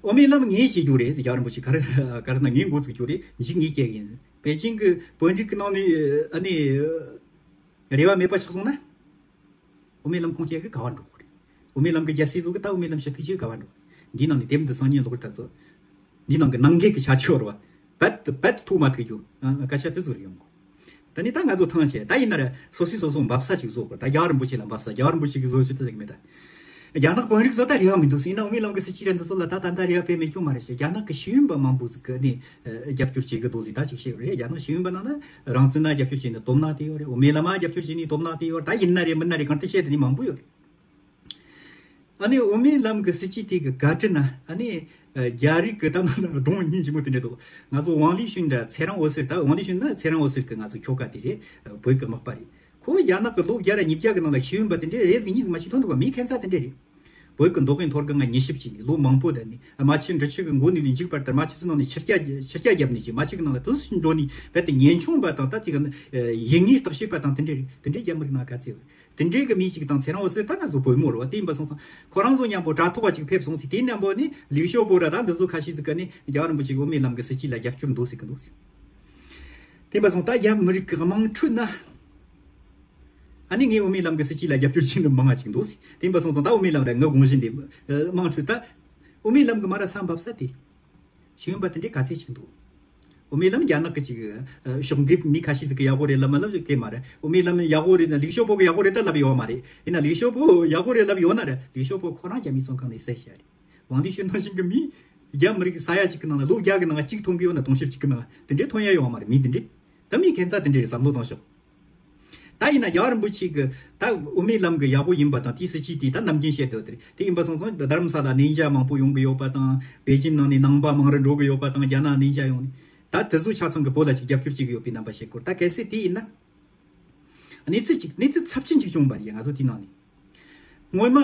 དབུ་མའི་ལམ་ངས་བྱེད་རྒྱུ་རེད་ཟེར། རྒྱལ་བ་རིན་པོ་ཆེ་ག་རེ་ག་རེ་ན་ངས་འགོ་ཚུགས་རྒྱུ་རེད། འཇིག་ངས་སྐྱེལ་གི་ཡིན་ཟེར། པེ་ཅིན་གི་བོད་རིགས་ཀྱི་ནང་ནས་ཨ་ནི་རེ་བ་མེད་པ་ཆགས་སོང་ན། དབུ་མའི་ལམ་ཁུངས་སྐྱེལ་གི་ག་བ་འགྲོ་དགོས་རེད། དབུ་མའི་ལམ་གི་རྒྱལ་སྲས་ཚོ་གི་ད་དབུ་མའི་ལམ་ཞུ་ཐུགས་ཆེ་ག་བ་འགྲོ། འདི་ནང་ནས་དེབ་འདི་སང་ཉིན་ལོག་ད་ཚོ། འདི་ནང་གི་ནང་འགལ་གི་ཆ་ཆོ་ར་བ། བད་བད་ཐུག་མ་ཐུག་རྒྱུ། ཨ་སྐད་ཆ་དེ་ཚོ་རེད་ཡོང་གོ། ད་ནི་ད་ང་ཚོ་ཐང་ཆད་ད་ཡིན་ན་ར་སོ་སོས་སོ་སོ་འབབ་ས་ཅིག་བཟོ་དགོས། ད་རྒྱལ་བ་རིན་པོ་ཆེ་ལ་འབབ་ས་རྒྱལ་བ་རིན་པོ་ཆེ་གི་བཟོ་ཞིག་ད་ཟིག་མེད་ད། རྒྱ་ནག་དཔོན་རིགས་ཚོ་ད་རེ་བ་མི་འདུག་ཟེར་ན་དབུ་མའི་ལམ་གི་སྲིད་ཇུས་ར་འདི་ཚོ་ལ་ད་ད་ལྟ་རེ་བ་དཔེ་མེད་སྐྱོ་མ་རེད་ཞེས་རྒྱ་ནག་གི་ཤེས་ཡོན་པ་མང་པོ་ཟིག་གི་ནི་རྒྱབ་སྐྱོར་བྱེད་གི་འདུག་ཟེར་ད་ཅིག་བཤད་ཡོད་རེད། རྒྱ་ནག་ཤེས་ཡོན་པ་ནང་ན་རང་བཙན་ན་རྒྱབ་སྐྱོར་བྱས་ནས་དོམ་ནག་དེ་ཡོད་རེད། དབུ་མའི་ལམ་མ་རྒྱབ་སྐྱོར་བྱས་ནས་དོམ་ནག་དེ་ཡོད་རེད། ད་ཡིན་ན་རེད་མིན་ན་རེད་གང་ལྟར་བཤད་དེ་ནི་མང་པོ་ཡོད་རེད། ཨ་ནི་དབུ་མའི་ལམ་གི་སྲིད་ཇུས་དེ་གི་བཀའ་དྲིན་ན་ཨ་ནི་རྒྱ་རིགས་གི་ད་ནང་སྒྲུང་སྙིང་རྗེ་མོ་དེ་འདྲ་འདུག་ང་ཚོ་ཝང་ལི་ཤུན་འདྲ་ཚེ་རིང་འོད་ཟེར། ད་ཝང་ལི་ཤུན་ན་ཚེ་རིང་འོད་ཟེར་གི་ང་ཚོ་ཁྱོ་ག་དེ་རེད། བོད་གི་དམག་པ་རེད། ཁོ་རྒྱ་ནག་གི་ལོ་བརྒྱ་ར་ཉིས་བརྒྱ་གི་ནང་ལ་ཤེས་ཡོན་པ་དེ་འདྲས་རེ་ཟིག་གཉིས་ཟིག་མ་ཞིག་ཐོན་འདུག་ག་མི་ཁྱད་མཚར་དེ་འདྲས་རེད། བོད་ཀྱི་མདོ་དབུས་མཐོ་སྒང་ང་ཉེས་ཞིབ་བྱས་ནས་ལོ་མང་པོ་བསྡད་ནས། རྨ་ཆུ་འབྲི་ཆུ་གི་མགོ་ནས་ལས་མཇུག་བར་དུ་རྨ་ཆུ་ཚོའི་ནང་ནས་ཕྱིར་སྐྱ་ཕྱིར་སྐྱ་བརྒྱབ་ནས་ཀྱི། རྨ་ཆུ་གི་ནང་ལ་དུ་སུ་འགྲོ་ནས་རྦད་དེ་ཉེན་ཆུང་བ་དང་། ད་ཅིག་ཡིན་ངེས་བརྟག་དཔྱད་པ་དང་། དེ་འདྲས་རེད། དེ་འདྲས་རྒྱ་མི་རིགས་ནང་ག་ཚད་རེད། དེ་འདྲས་ཀྱི་མི་ཅིག་དང་། ཚེ་རིང་འོད་ཟེར་ད་ང་ཚོ་བོད་མོ་རེད་བ། དེ་ཡིན་པ་སོང་ཙང་ཁོ་རང་ཚོ་མཉམ་པོ་དྲ་ཐོག་བ་ཅིག་ཕེབས་སོང་ཚེ། དེའི་མཉམ་པོ་ནས་ལིའུ་ཞའོ་པོ་ར་ད་འདི་ཚོ་ཁ་ཤས་ཅིག་གི་ནས་རྒྱལ་བ་རིན་པོ་ཆེ་གི་དབུ་མའི་ལམ་གྱི་སྲིད་བྱུས་ལ་རྒྱབ་སྐྱོར་འདུག་ཟེར་གི་འདུག་ཟེར། དེ་ཡིན་པ་སོང་ད་རྒྱ་མི་རིགས་ཀྱི་དམངས་ཁྲོད་ན། ཨ་ནི་ངའི་དབུ་མའི་ལམ་གྱི་སྲིད་བྱུས་ལ་རྒྱབ་སྐྱོར་བྱེད་མཁན་མང་ང་ཅིག་འདུག་ཟེར། དེ་ཡིན་པ་སོང་ཙང་ད་དབུ་མའི་ལམ་ལ་ངའི་དགོངས་གཞི་འདི། དམངས་ཁྲོད་ད་དབུ་མའི་ལམ་གྱི་མ་ར་ས་འབབ་ས་དེ་ཤེས་ཡོན་པ་དེ་འདྲའི་ག་ཚད་ཅིག་འདུག། དབུ་མའི་ལམ་རྒྱ་ནག་གི་ཅིག་ཕྱོགས་འདེབས་མི་ཁ་ཤས་ཟིག་གི་ཡག་པོ་རེད་ལབ་མ་ལབ་ཀྱི་མ་རེད། དབུ་མའི་ལམ་ཡག་པོ་རེད་ན་ལིའུ་ཞའོ་པོ་གི་ཡག་པོ་རེད་ད་ལབ་ཡོད་མ་རེད། ཡིན་ན་ལིའུ་ཞའོ་པོ་ཡག་པོ་རེད་ལབ་ཡོད་ན་ར། ལིའུ་ཞའོ་པོ་ཁོ་རང་རྒྱ་མིའི་བཙོན་ཁང་ནས་བསད་བཞག་རེད། ཝང་ལི་ཞུན་ནང་བཞིན་གྱི་མི་རྒྱ་མི་རིགས་ས་ཡ་གཅིག་གི་ནང་ལ་ལོ་བརྒྱ་གི་ནང་གཅིག་ཐོན་གི་ཡོད་ན། དུང་ཕྱུར་གཅིག་གི་ནང་དེ་འདྲའི་ཐོན་ཡ་ཡོད་མ་རེད། མི་དེ་འདྲའི་ད་མི་ཁྱད་མཚར་དེ་འདྲའི་རེད། བསམ་བློ་བཏང་ཤོག། ད་ཡིན་ན་རྒྱལ་བ་རིན་པོ་ཆེ་གི་ད་དབུ་མའི་ལམ་གི་ཡག་པོ་ཡིན་པ་དང་དེའི་སྲིད་བྱུས་དེ་ད་ནམ་རྒྱུན་བཤད་བསྡད་དེ་རེད། དེ་ཡིན་པ་སོང་ཙང་རྡ་རམ་ས་ལ་གནས་མཇལ་མང་པོ་ཡོང་གི་ཡོད་པ་དང་། པེ་ཅིན་ནང་ནས་ནང་པ་མང་རུ་འགྲོ་གི་ཡོད་པ་དང་། རྒྱ་ནག་གནས་མཇལ་ཡོང་ནས་ད་དེ་ཚོ་ཆ་ཚང་གི་བོད་ལ་ཅིག་རྒྱབ་སྐྱོར་བྱེད་གི་ཡོད་པའི་རྣམ་པ་བཤད་དགོས། ད་གལ་སྲིད་དེ་ཡིན་ན། གནས་ཚུལ་གཅིག་གནས་ཚུལ་ཚབས་ཆེན་གཅིག་བྱུང་བ་རེད། ང་ཚོ་དེའི་ནང་ནས་སྔོན་མ་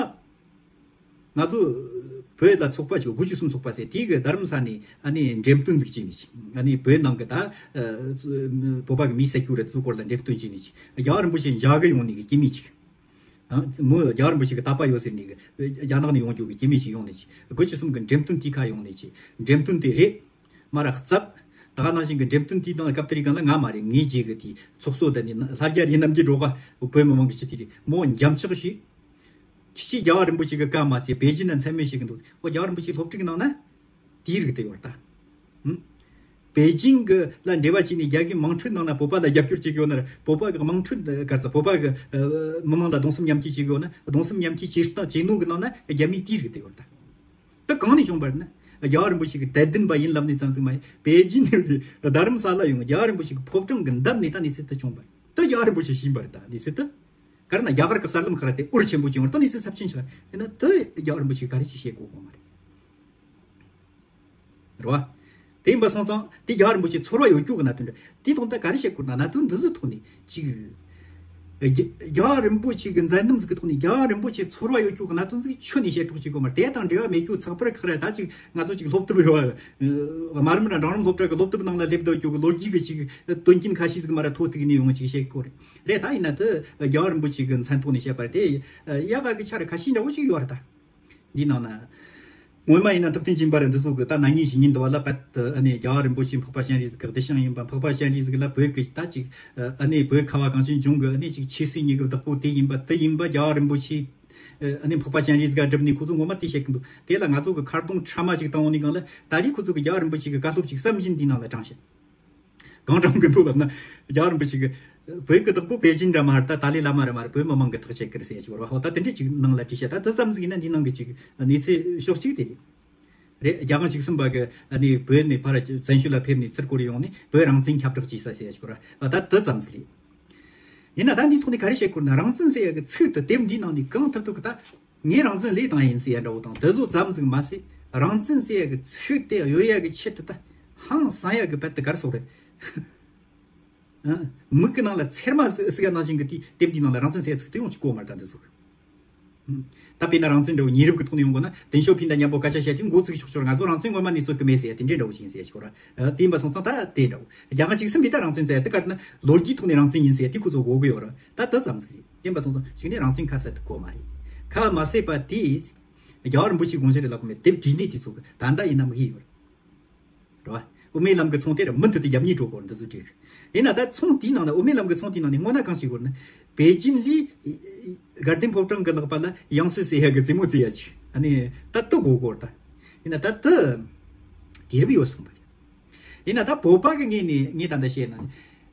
ང་ཚོ་བོད་ལ་ཚོགས་པ་ཅིག་དགུ་བཅུ་གསུམ་ཚོགས་པ་ཟེར་དེ་གི་རྡ་རམ་ས་ནས་ཨ་ནི་འགྲེམས་སྟོན་ཟིག་བྱས་ནས་ཅིག། ཨ་ནི་བོད་ནང་གི་ད་བོད་པ་གི་མི་བསད་རྒྱུ་རེད། དེ་ཚོ་སྐོར་ལ་འགྲེམས་སྟོན་བྱས་ནས་ཅིག། རྒྱལ་བ་རིན་པོ་ཆེ་མཇལ་གི་ཡོང་ནས་གི་སྐྱེ་དམན་ཅིག། མོ་རྒྱལ་བ་རིན་པོ་ཆེ་གི་དད་པ་ཡོད་ཟེར་ནས་གི་རྒྱ་ནག་ནས་ཡོང་རྒྱུ་གི་སྐྱེ་དམན་ཅིག་ཡོང་ནས་ཅིག། དགུ་བཅུ་གསུམ་གི་འགྲེམས་སྟོན་དེ་ཁ་ཡོང་ནས་ཅིག། འགྲེམས་སྟོན་དེ་རེད། མ་ར་བརྩབ། ད་ག་ནང་བཞིན་གྱི་འགྲེམས་སྟོན་དེའི་ནང་སྐབས་དེ་རིང་གང་ལ་ང་མ་རེད། ངའི་རྗེས་གི་དེ་ཚོགས་གཙོ་དེ་ནི་ལྷ་རྒྱ་རི་རྣམ་རྒྱལ་སྒྲོལ་དཀར་བོད་མི་མང་གི་སྤྱི་འཐུས་རེད། མོ་འཇམ་ཕྱག་ཞུས། ཁྱི་ཅིག་རྒྱལ་བ་རིན་པོ་ཆེ་གི་བཀའ་མ་བརྩིས་པེ་ཅིན་ན་མཚན་སྨད་བྱེད་གི་འདུག། ཨོ་རྒྱལ་བ་རིན་པོ་ཆེ་སློབ་ཕྲུག་གི་ནང་ན་དེའི་རིགས་དེ་ཡོད་ད། ཧུམ། པེ་ཅིན་གི་ལ་འབྲེལ་བ་བྱས་ནས་རྒྱ་གི་དམངས་ཁྲོད་ནང་ན་བོད་པ་ལ་རྒྱབ་སྐྱོར་བྱེད་གི་ཡོད་ན་ར། བོད་པ་གི་དམངས་ཁྲོད་ག་རེ་ཟེར། བོད་པ་གི་མི་མང་ལ་གདུང་སེམས་མཉམ་སྐྱེད་བྱེད་གི་ཡོད་ན། གདུང་སེམས་མཉམ་སྐྱེད་བྱེད་སྟངས་བྱེད་ནོ་གི་ནང་ན་རྒྱ་མིའི་དེའི་རིགས་དེ་ཡོད་ད། ད་གང་ནས་བྱུང་བ་རེད་ན། རྒྱལ་བ་རིན་པོ་ཆེ་གི་དད་ལྡན་པ་ཡིན་ལབ་ནས་ཙམ་ཟིག་མ་ཡིན། པེ་ཅིན་ནས་རྡ་རམ་ས་ལ་ཡོང་རྒྱལ་བ་རིན་པོ་ཆེ་གི་ཕོ་བྲང་གི་འདབས་ནས་ད་གནས་ཚུལ་དེ་བྱུང་བ་རེད། ད་རྒྱལ་བ་རིན་པོ་ཆེ་ཤེས་པ་རེད། ད་གནས་ཚུལ་དེ་ག་རེ་ན་རྒྱ་གར་གི་གསར་ལམ་ཁག་དེ་འུར་ཆེན་པོ་བྱུང་བ་རེད། ད་གནས་ཚུལ་ཚབས་ཆེན་ཆགས་ཡིན་ན་ད་རྒྱལ་བ་རིན་པོ་ཆེ་ག་རེ་ཅིག་བཤད་དགོས་གོ་མ་རེད། རེད་བ། དེ་ཡིན་པ་སོང་ཙང་དེ་རྒྱལ་བ་རིན་པོ་ཆེ་ཚོར་བ་ཡོད་རྒྱུ་གི་གནད་དོན་རེད། དེའི་ཐོག་ད་ག་རེ་བཤད་དགོས་ན། གནད་དོན་འདི་ཚོའི་ཐོག་ནས་ཅིག། རྒྱ་རྒྱལ་བ་རིན་པོ་ཆེ་གི་མཛད་རྣམ་ཟིག་གི་ཐོག་ནས་རྒྱལ་བ་རིན་པོ་ཆེ་ཚོར་བ་ཡོད་རྒྱུ་གི་གནད་དོན་ཟིག་ཁྱོན་ནས་བཤད་གྲོགས་བྱེད་དགོས་མ་རེད། དེ་དང་འབྲེལ་བ་མེད་རྒྱུ་ཚགས་པར་ཁག་རེད། ད་ཅིག་ང་ཚོ་ཅིག་སློབ་དེབ་ཡོད་བ། དམར་མོ་ར་འབྲིང་རིམ་སློབ་གྲྭ་གི་སློབ་དེབ་ནང་ལ་སླེབས་བསྡད་རྒྱུ་གི་ལོ་རྒྱུས་གི་ཅིག་དོན་རྐྱེན་ཁ་ཤས་ཟིག་མ་ར་ཐོ་ཐུག་ནས་ཡོང་ཅིག་བཤད་དགོས་རེད། རེད། ད་ཡིན་ན་དེ་རྒྱལ་བ་རིན་པོ་ཆེ་གི་མཚན་ཐོག་ནས་བཤད་པ་རེད། དེ་ཡག་ག་གི་ཆ་ར་ཁ་ཤས་འདྲ་བོ་ཅིག་ཡོད་རེད་ད། འདི་ནང་ན། སྔོན་མ་ཡིན་ན་ཐུབ་བསྟན་སྦྱིན་པ་ར་འདི་ཚོ་གི་ད་ན་ནིང་གཞེས་ནིང་འདི་བ་ལ་བད་དུ་ཨ་ནི་རྒྱལ་བ་རིན་པོ་ཆེ་འཕགས་པ་སྤྱན་རས་གཟིགས་གི་གདུལ་ཞིང་ཡིན་པ། འཕགས་པ་སྤྱན་རས་གཟིགས་ལ་བོད་གི་ད་ཅིག་ཨ་ནི་བོད་ཁ་བ་གངས་ཅན་ལྗོངས་གི་ཨ་ནི་ཅིག་ཆོས་སྲིད་གཉིས་ཀྱི་བདག་པོ་དེ་ཡིན་པ། དེ་ཡིན་པ་རྒྱལ་བ་རིན་པོ་ཆེ་ཨ་ནི་འཕགས་པ་སྤྱན་རས་གཟིགས་ག་བསྒྲུབས་ནས་ཁོ་ཚོ་ངོ་མ་དེ་བཤད་གི་འདུག། དེ་ལ་ང་ཚོ་གི་ཁ་རྡུང་ཕྲ་མ་ཅིག་བཏང་འོང་ནི་གང་ལ། ད་རེས་ཁོ་ཚོ་གི་རྒྱལ་བ་རིན་པོ་ཆེ་གི་བཀའ་སློབ་ཅིག་བསམ་བཞིན་འདི་ནང་ལ་དྲངས་བཞག། གང་དྲངས་གི་འདུག་ལབ་ན། རྒྱལ་བ་རིན་པོ་ཆེ་གི་བོད་ཀྱི་བདག་པོ་པེ་ཅིན་འདྲ་མ་རེད། ད་ཏཱ་ལའི་བླ་མ་ར་མ་རེད། བོད་མི་མང་གི་ཐག་བཅད་ཀྱི་རེད་ཟེར་ཡ་ཅིག་བར་བ་ཧོ། ད་དེ་འདྲས་ཅིག་ནང་ལ་བྲིས་བཤད། ད་དེ་ཙམ་ཟིག་ཡིན་ན་འདི་ནང་གི་ཅིག་གནས་ཚུལ་ཕྱོགས་གཅིག་དེ་རེད། རེད། རྒྱལ་དབང་བཅུ་གསུམ་པ་གི་ཨ་ནི་བོད་ནས་ཕར་བཙན་བྱོལ་ལ་ཕེབས་ནས་ཚུར་སྐོར་ཡོང་ནས་བོད་རང་བཙན་ཁྱབ་བསྒྲགས་བྱས་ས་ཟེར་ཡ་ཅིག་བར་བ། ད་དེ་ཙམ་ཟིག་རེད། ཡིན་ན་ད་འདིའི་ཐོག་ནས་ག་རེ་བཤད་དགོས་ན། རང་བཙན་ཟེར་ཡ་གི་ཚིག་དེ་དེབ་འདིའི་ནང་ནས་གང་ཐུབ་ཐུབ་གི་ད། ངས་རང་བཙན་ལས་བཏང་ཡིན་ཟེར་ཡ་འདྲ་བོ་དང་དེ་ཚོ་ཙམ་ཟིག་མ་ཟད། རང་བཙན་ཟེར་ཡ་གི་ཚིག་དེ་ཡོད་ཡ་གི་ཆེད་དུ་ད་ཧང་སང་ཡ་གི་བད་དེ་ག་རེ་ཟེར་དགོས་རེད། ཨ། མིག་གི་ནང་ལ་ཚེར་མ་ཟིག་ཟིག་ཡ་ནང་བཞིན་གི་དེ་དེབ་འདིའི་ནང་ལ་རང་བཙན་ཟེར་ཡ་ཚིག་དེ་ཡོང་ཅིག་གོ་མ་རེད་ད་འདི་ཚོ། ཨ། ད་དཔེར་ན་རང་བཙན་འདྲ་བོ་ཉེ་རབས་ཀྱི་ཐོག་ནས་ཡོང་དགོས་ན། ཏེང་ཞའོ་ཕིང་དང་མཉམ་པོ་སྐད་ཆ་བཤད་དུས་མགོ་བཙུགས་ཆོག་ཆོག་ར། ང་ཚོ་རང་བཙན་ངོ་མ་ནས་རྩོད་གི་མེད་ཟེར་ཡ་དེ་འདྲའི་འདྲ་བོ་ཞིག་ཡིན་ཟེར་ཡ་ཅིག་གོ་ར། ཨ། དེ་ཡིན་པ་སོང་ཙང་ད་དེ་འདྲ་བོ། རྒྱལ་དབང་བཅུ་གསུམ་པས་ད་རང་བཙན་ཟེར་ཡ་དེ་ག་རེ་ན་ལོ་རྒྱུས་ཐོག་ནས་རང་བཙན་ཡིན་ཟེར་ཡ་དེ་ཁོ་ཚོ་གོ་གི་ཡོད་ར། ད་དེ་ཙམ་ཟིག་རེད། ཡིན་པ་སོང་ཙང་གཅིག་ནས་རང་བཙན་ཁ་གསལ་དུ་གོ་མ་རེད། ཁ་མ་གསལ་པ་དེ། རྒྱལ་བ་རིན་པོ་ཆེའི་དགོངས་གཞི་རེད་ལབ་གི་མེད། དེབ་བྲིས་ནས་དེ་ཚོ་གི་ད་ལྟ་ཡིན་ན་མི་ཡིན་ཡོད་རེད། རེད་བ། དབུ་མའི་ལམ་གྱི་ཚོང་དེ་ར་མུ་མཐུད་དུ་རྒྱབ་གཉིས་འགྲོ་དགོས་འདི་ཚོ་བྲིས། ཡིན་ན་ད་ཚོང་དེའི་ནང་ནས། དབུ་མའི་ལམ་གྱི་ཚོང་དེའི་ནང་ནས་སྔོན་ན་གང་ཞིག་དགོས་ན། པེ་ཅིན་ལས་དགའ་ལྡན་ཕོ་བྲང་གི་ལག་པ་ལ་ཡང་སྲིད་ཟེར་ཡ་གི་རྩེད་མོ་རྩེ་ཡ་ཅིག། ཨ་ནི་ད་དེ་དགོས་དགོས་རེད་ད། ཡིན་ན་ད་དེ་དུས་རབས་ཡོལ་སོང་བ་རེད། ཡིན་ན་ད་བོད་པ་གི་ངོས་ནས་ངས་ད་ལྟ་བཤད་ན།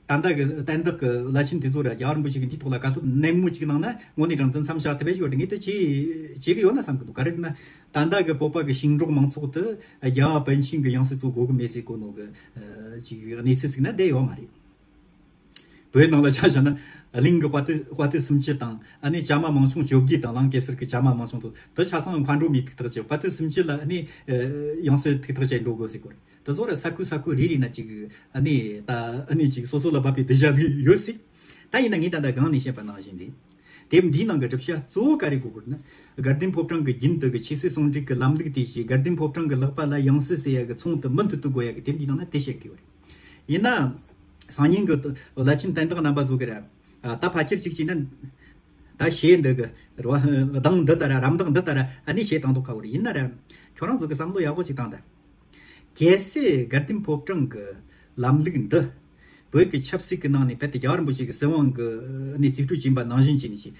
ད་ལྟ་གི་བསྟན་བདག་གི་བླ་ཆེན་དེ་ཚོ་ར་རྒྱལ་བ་རིན་པོ་ཆེ་གི་འདིའི་ཐོག་ལ་བཀའ་སློབ་ནན་མོ་ཅིག་གནང་ན་དངོས་གནས་དྲང་བདེན་མཚམས་བཞག་ཐུབ་པ་ཞིག་ཡོད་རེད། ངས་དེ་བྱེད་བྱེད་གི་ཡོད་ན་བསམ་གི་འདུག། ག་རེ་ཟེར་ན། ད་ལྟ་གི་བོད་པ་གི་ཞིང་འབྲོག་མང་ཚོགས་དེ་རྒྱལ་བ་པཎ་ཆེན་གི་ཡང་སྲིད་ཚོ་དགོས་གི་མེད་ཟེར་གོ་ནོ་གི་ཅིག་གནས་ཚུལ་ཟིག་ན་བསྡད་ཡོད་མ་རེད། བོད་ནང་ལ་ཆ་བཞག་ན་གླིང་གི་དཔའ་རྟུལ་དཔའ་རྟུལ་སུམ་ཅུ་དང་། ཨ་ནི་བྱ་མ་མང་ཆུང་བཅོ་བརྒྱད་དང་། ལང་ཀེ་སར་གི་བྱ་མ་མང་ཆུང་དེ་དེ་ཆ་ཚང་མཁའ་འགྲོ་མའི་ཐུགས་ཐག་བཅད། དཔའ་རྟུལ་སུམ་ཅུ་ལ་ཨ་ནི་ཡང་སྲིད་ཐུགས་ཐག་བཅད་འགྲོ་དགོས་ཟེར་གོ་རེད། དེ་ཚོ་ར་ས་ཁུལ་ས་ཁུལ་རེ་རེ་ན་ཅིག་ཨ་ནི་ད་ཨ་ནི་ཅིག་སོ་སོ་ལ་བབས་པའི་གདུལ་བྱ་ཟིག་ཡོད་སྲིད། ད་ཡིན་ན་ངས་ད་ལྟ་སྒང་ནས་བཤད་པ་ནང་བཞིན་རེད། དེབ་འདིའི་ནང་གི་སྒྲུབ་བྱ་གཙོ་བོ་ག་རེ་དགོས་དགོས་ན། དགའ་ལྡན་ཕོ་བྲང་གི་རྒྱུན་དུ་གི་ཆོས་སྲིད་ཟུང་འབྲེལ་གྱི་ལམ་ལུགས་དེ་བཞིན་དགའ་ལྡན་ཕོ་བྲང་གི་ལག་པ་ལ་ཡང་སྲིད་ཟེར་ཡ་གི་ཚོང་དུ་མུ་མཐུད་དུ་དགོས་ཡ་གི་དེབ་འདིའི་ནང་ན་དེ་བཤད་དགོས་པ་རེད། ཡིན་ན། སང་ཉིན་གི་བླ་ཆེན་བསྟན་བདག་རྣམ་པ་ཚོ་གི་ར། ད་ཕལ་ཆེར་གཅིག་བྱས་ན། ད་གཞས་འདི་གི་ར་གདངས་འདི་ལྟར་ར་རམ་འདེགས་འདི་ལྟར་ཨ་ནི་བྱེད་བཏང་འདུག་ཁ་བོ་རེད། ཡིན་ན་ར། ཁྱོད་རང་ཚོ་གི་བསམ་བློ་ཡག་པོ་ཞིག་བཏང་དང་། གལ་སྲིད་དགའ་ལྡན་ཕོ་བྲང་གི་ལམ་ལུགས་འདི་བོད་ཀྱི་ཆབ་སྲིད་ཀྱི་ནང་ནས་རྦད་དེ་རྒྱལ་བ་རིན་པོ་ཆེ་གི་སྲིད་དབང་གི་ནས་རྩིས་སྤྲོད་བྱིན་པ་ནང་བཞིན་བྱས་ནས་ཅིག་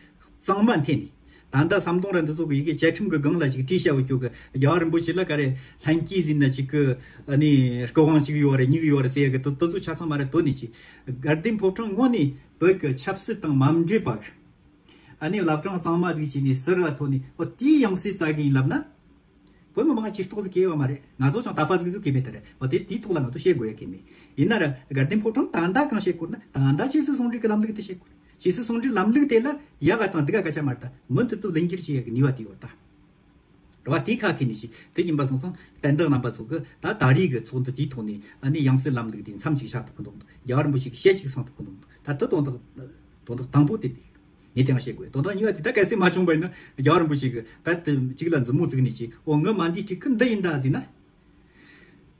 གཙང་མ་འཐེན་ནས། ད་ལྟ་ཟམ་གདོང་ར་འདི་ཚོ་གི་ཡི་གེ་བཅའ་ཁྲིམས་ཀྱི་སྒང་ལ་ཅིག་བྲིས་བྱ་བའི་ཁྱོད་ཀྱི་རྒྱལ་བ་རིན་པོ་ཆེ་ལ་ག་རེ་ལྷན་སྐྱེས་ཟིན་ན་ཅིག་གི་ནས་སྐུ་དབང་ཅིག་ཡོད་རེད་གཉིས་ཡོད་རེད་ཟེར་ཡ་གི་དེ་དེ་ཚོ་ཆ་ཚང་མ་ར་དོར་ནས་ཅིག་དགའ་ལྡན་ཕོ་བྲང་དངོས་ནས་བོད་ཀྱི་ཆབ་སྲིད་དང་མ་འབྲེལ་བ་གི་ཨ་ནི་བླ་བྲང་གཙང་མ་ཟིག་བྱས་ནས་ཟུར་ལ་ཐོན་ནས་ཨོ་དེའི་ཡང་སྲིད་བཙལ་གི་ཡིན་ལབ་ན། བོད་མི་མང་ཇུས་གཏོགས་ཟིག་གིས་ཡོད་མ་རེད། ང་ཚོ་ཅང་དད་པ་ཟིག་ཟིག་གིས་མེད་ད་རེད། འོ་དེ་དེའི་ཐོག་ལ་ང་ཚོ་བཤད་དགོས་ཡ་གི་མེད། ཡིན་ན་ར་དགའ་ལྡན་ཕོ་བྲང་ད་ལྟ་གང་བཤད་དགོས་ན་ད་ལྟ་ཆོས་སྲིད་ཟུང་འབྲེལ་གི་ལམ་ལུགས་དེ་བཤད་དགོས། ཆོས་སྲིད་ཟུང་འབྲེལ་ལམ་ལུགས་དེ་ལ་ཡག་ག་དང་སྡུག་ག་སྐད་ཆ་མ་རེད་ད། མུ་མཐུད་དུ་ལེགས་བསྒྱུར་བྱེད་ཡ་གི་ནུས་པ་དེ་ཡོད་ད། རེད་བ། དེ་ཁ་ཁེ་ནས་ཞིག་དེ་ཡིན་པ་སོང་ཙང་བསྟན་བདག་རྣམ་པ་ཚོ་གི་ད་ད་རེས་གི་ཚོགས་འདུ་དེའི་ཐོག་ནས་ཨ་ནི་ཡང་སྲིད་ལམ་ལུགས་དེ་མཚམས་ཅིག་བཞག་ཐུབ་ཀི་འདུག་རྒྱལ་བ་རིན་པོ་ཆེ་གི་ཞལ་གཅིག་གསང་ཐུབ་ཀི་འདུག་ད་དེ་དོན་དག་དོན་དག་དང་པོ་དེ་དེ། ངས་དེ་ཡང་བཤད་དགོས། དོན་དག་གཉིས་པ་དེ་ད་གལ་སྲིད་མ་བྱུང་བ་ཡིན་ན་རྒྱལ་བ་རིན་པོ་ཆེ་གི་ད་དེ་གཅིག་ལ་མཛུབ་མོ་བཙུགས་ནས་ཅིག་ཨོ་ངའི་མ་འདིའི་སྤྲུལ་སྐུ་འདི་ཡིན་ད་ཟེར་ན།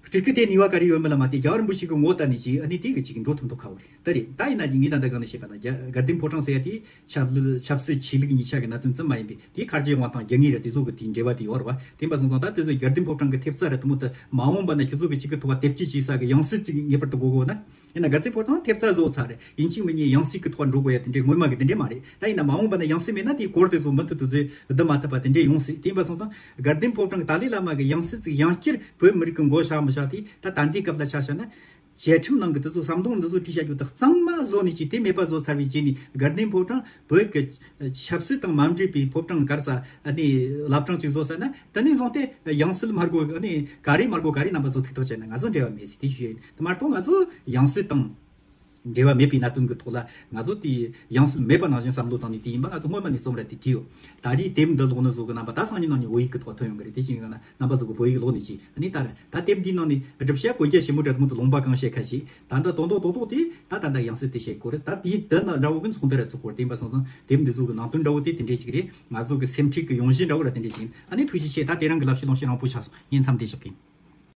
སྤྲུལ་སྐུ་དེ་ནུས་པ་ག་རེ་ཡོད་མེད་ལ་མ་ལྟོས་རྒྱལ་བ་རིན་པོ་ཆེ་གི་ངོ་ལྟ་ནས་ཅིག་ཨ་ནི་དེ་གི་ཅིག་འགྲོ་ཐུབ་མདོག་ཁ་བོ་རེད། ད་རེད་ད་ཡིན་ན་ངས་ད་ལྟ་གང་ནས་བཤད་པ་ན་རྒྱ་དགའ་ལྡན་ཕོ་བྲང་ཟེར་ཡ་དེ་ཆབ་ལུགས་ཆབ་སྲིད་ཆོས་ལུགས་གཉིས་ཆ་གི་གནད་དོན་ཙམ་མ་ཡིན་པའི་དེའི་ཁ་རྗེ་དབང་ཐང་རྒྱ་ངེས་ར་དེ་ཚོ་གི་དེའི་འབྲེལ་བ་དེ་ཡོད་རེད་བ། དེ་ཡིན་པ་སོང་ཙང་ད་དེ་ཚོ་དགའ་ལྡན་ཕོ་བྲང་གི་ཐེབས་རྩ་ར་དེ་མོ་དེ་མ་འོངས་པ་ན་ཁྱོད་ཚོ་གི་གཅིག་གི་ཐོག་ལ་དེབ་སྐྱེལ་བྱེད་ས་གི་ཡང་སྲིད་ཅིག་ངེས་པར་དུ་དགོས་དགོས་ན། ཡིན་ན་དགའ་ལྡན་ཕོ་བྲང་ཐེབས་རྩ་བཟོ་ཚར་རེད། ཡིན་གཅིག་མིན་གཉིས་ཡང་སྲིད་ཀྱི་ཐོག་འགྲོ་དགོས་ཡ་དེ་འདྲའི་སྔོན་མ་གི་དེ་འདྲའི་མ་རེད། ད་ཡིན་ན་མ་འོངས་པ་ན་ཡང་སྲིད་མེད་ན་དེའི་སྐོར་དེ་ཚོ་མུ་མཐུད་དུ་བསྡུ་མ་ཐུབ་པ་དེ་འདྲའི་ཡོང་སྲིད། དེ་ཡིན་པ་སོང་ཙང་དགའ་ལྡན་ཕོ་བྲང་གི་ཏཱ་ལའི་བླ་མ་གི་ཡང་སྲིད་ཅིག་ཡང་བསྐྱར་བོད་མི་རིགས་ཀྱི་མགོ་བཞག་མི་བཞག་དེ་ད་ད་ལྟའི་སྐབས་ལ་ཆ་བཞག་ན། བཅའ་ཁྲིམས་ནང་གི་དེ་ཚོ་ཟམ་གདོང་འདི་ཚོ་བྲིས་བྱ་རྒྱུ་དག་གཙང་མ་བཟོ་ནས་ཅིག་དེ་མེད་པ་བཟོ་ཚར་བའི་རྗེས་ནས་དགའ་ལྡན་ཕོ་བྲང་བོད་ཀྱི་ཆབ་སྲིད་དང་མ་འབྲེལ་བའི་ཕོ་བྲང་གར་ས་ཨ་ནི་བླ་བྲང་ཅིག་བཟོ་ས་ན། དེ་ནས་བཟུང་སྟེ་ཡང་སྲིད་མ་དགོས་ཨ་ནི་ག་རེ་མ་དགོས་ག་རེ་རྣམ་པ་ཚོ་ཐུག་ཐག་བཅད་ན་ང་ཚོ་འབྲེལ་བ་མེད་ཟེར་དེ་ཞུ་ཡ་ཡིན། དེ་མ་གཏོགས་ང་ཚོ་ཡང་སྲིད་དང་འབྲེལ་བ་མེད་པའི་གནད་དོན་གྱི་ཐོག་ལ་ང་ཚོ་དེ་ཡང་སྲིད་མེད་པ་ནང་བཞིན་བསམ་བློ་བཏང་ནས་དེ་ཡིན་པ་ང་ཚོ་སྔོན་མ་ནས་རྩོམ་ར་དེ་བྲིས་ཡོད། ད་རེས་དེབ་འདི་ཀློག་ནི་བཟོ་གི་རྣམ་པ་ད་སང་ཉིན་ནང་ནས་བོད་ཡིག་གི་ཐོག་ཐོན་ཡོང་གི་རེད། དེ་ཅི་ཡིན་ན་རྣམ་པ་ཚོ་གི་བོད་ཡིག་ཀློག་ནས་ཅི་ཨ་ནི་ད་ར་ད་དེབ་འདིའི་ནང་ནས་སྒྲུབ་བྱ་གོ་རྒྱ་ཞིབ་མོ་འདྲ་དེ་མོ་དེ་ལུང་པ་གང་བཤད་ཁ་ཤས་ད་འདི་དོན་དོན་དོན་དོན་དེ་ད་ད་ད་ཡང་སྲིད་དེ་བཤད་དགོས་རེད། ད་དེའི་དེ་ན་འདྲ་བོ་གི་ཚོགས་འདུ་ར་ཚོགས་དགོས་རེད། དེ་ཡིན་པ་སོང་ཙང་དེབ་འདི་ཚོ་གི་ནང་དོན་འདྲ་བོ་དེ་དེ་འདྲས་ཅིག་རེད། ང་ཚོ་གི་སེམས་ཁྲལ་གི་ཡོང་གཞི་འདྲ་བོ་ར་དེ་འདྲས་ཅིག་ཡིན། ཨ་ནི་ཐུགས་རྗེ་ཆེ། ད་དེ་རིང་གི་ལབ་བཤད་ལོང་བཤད་རིང་པོ་ཆགས་སོང་། ངས་མཚམས་འདི་བཞག་གི་ཡིན།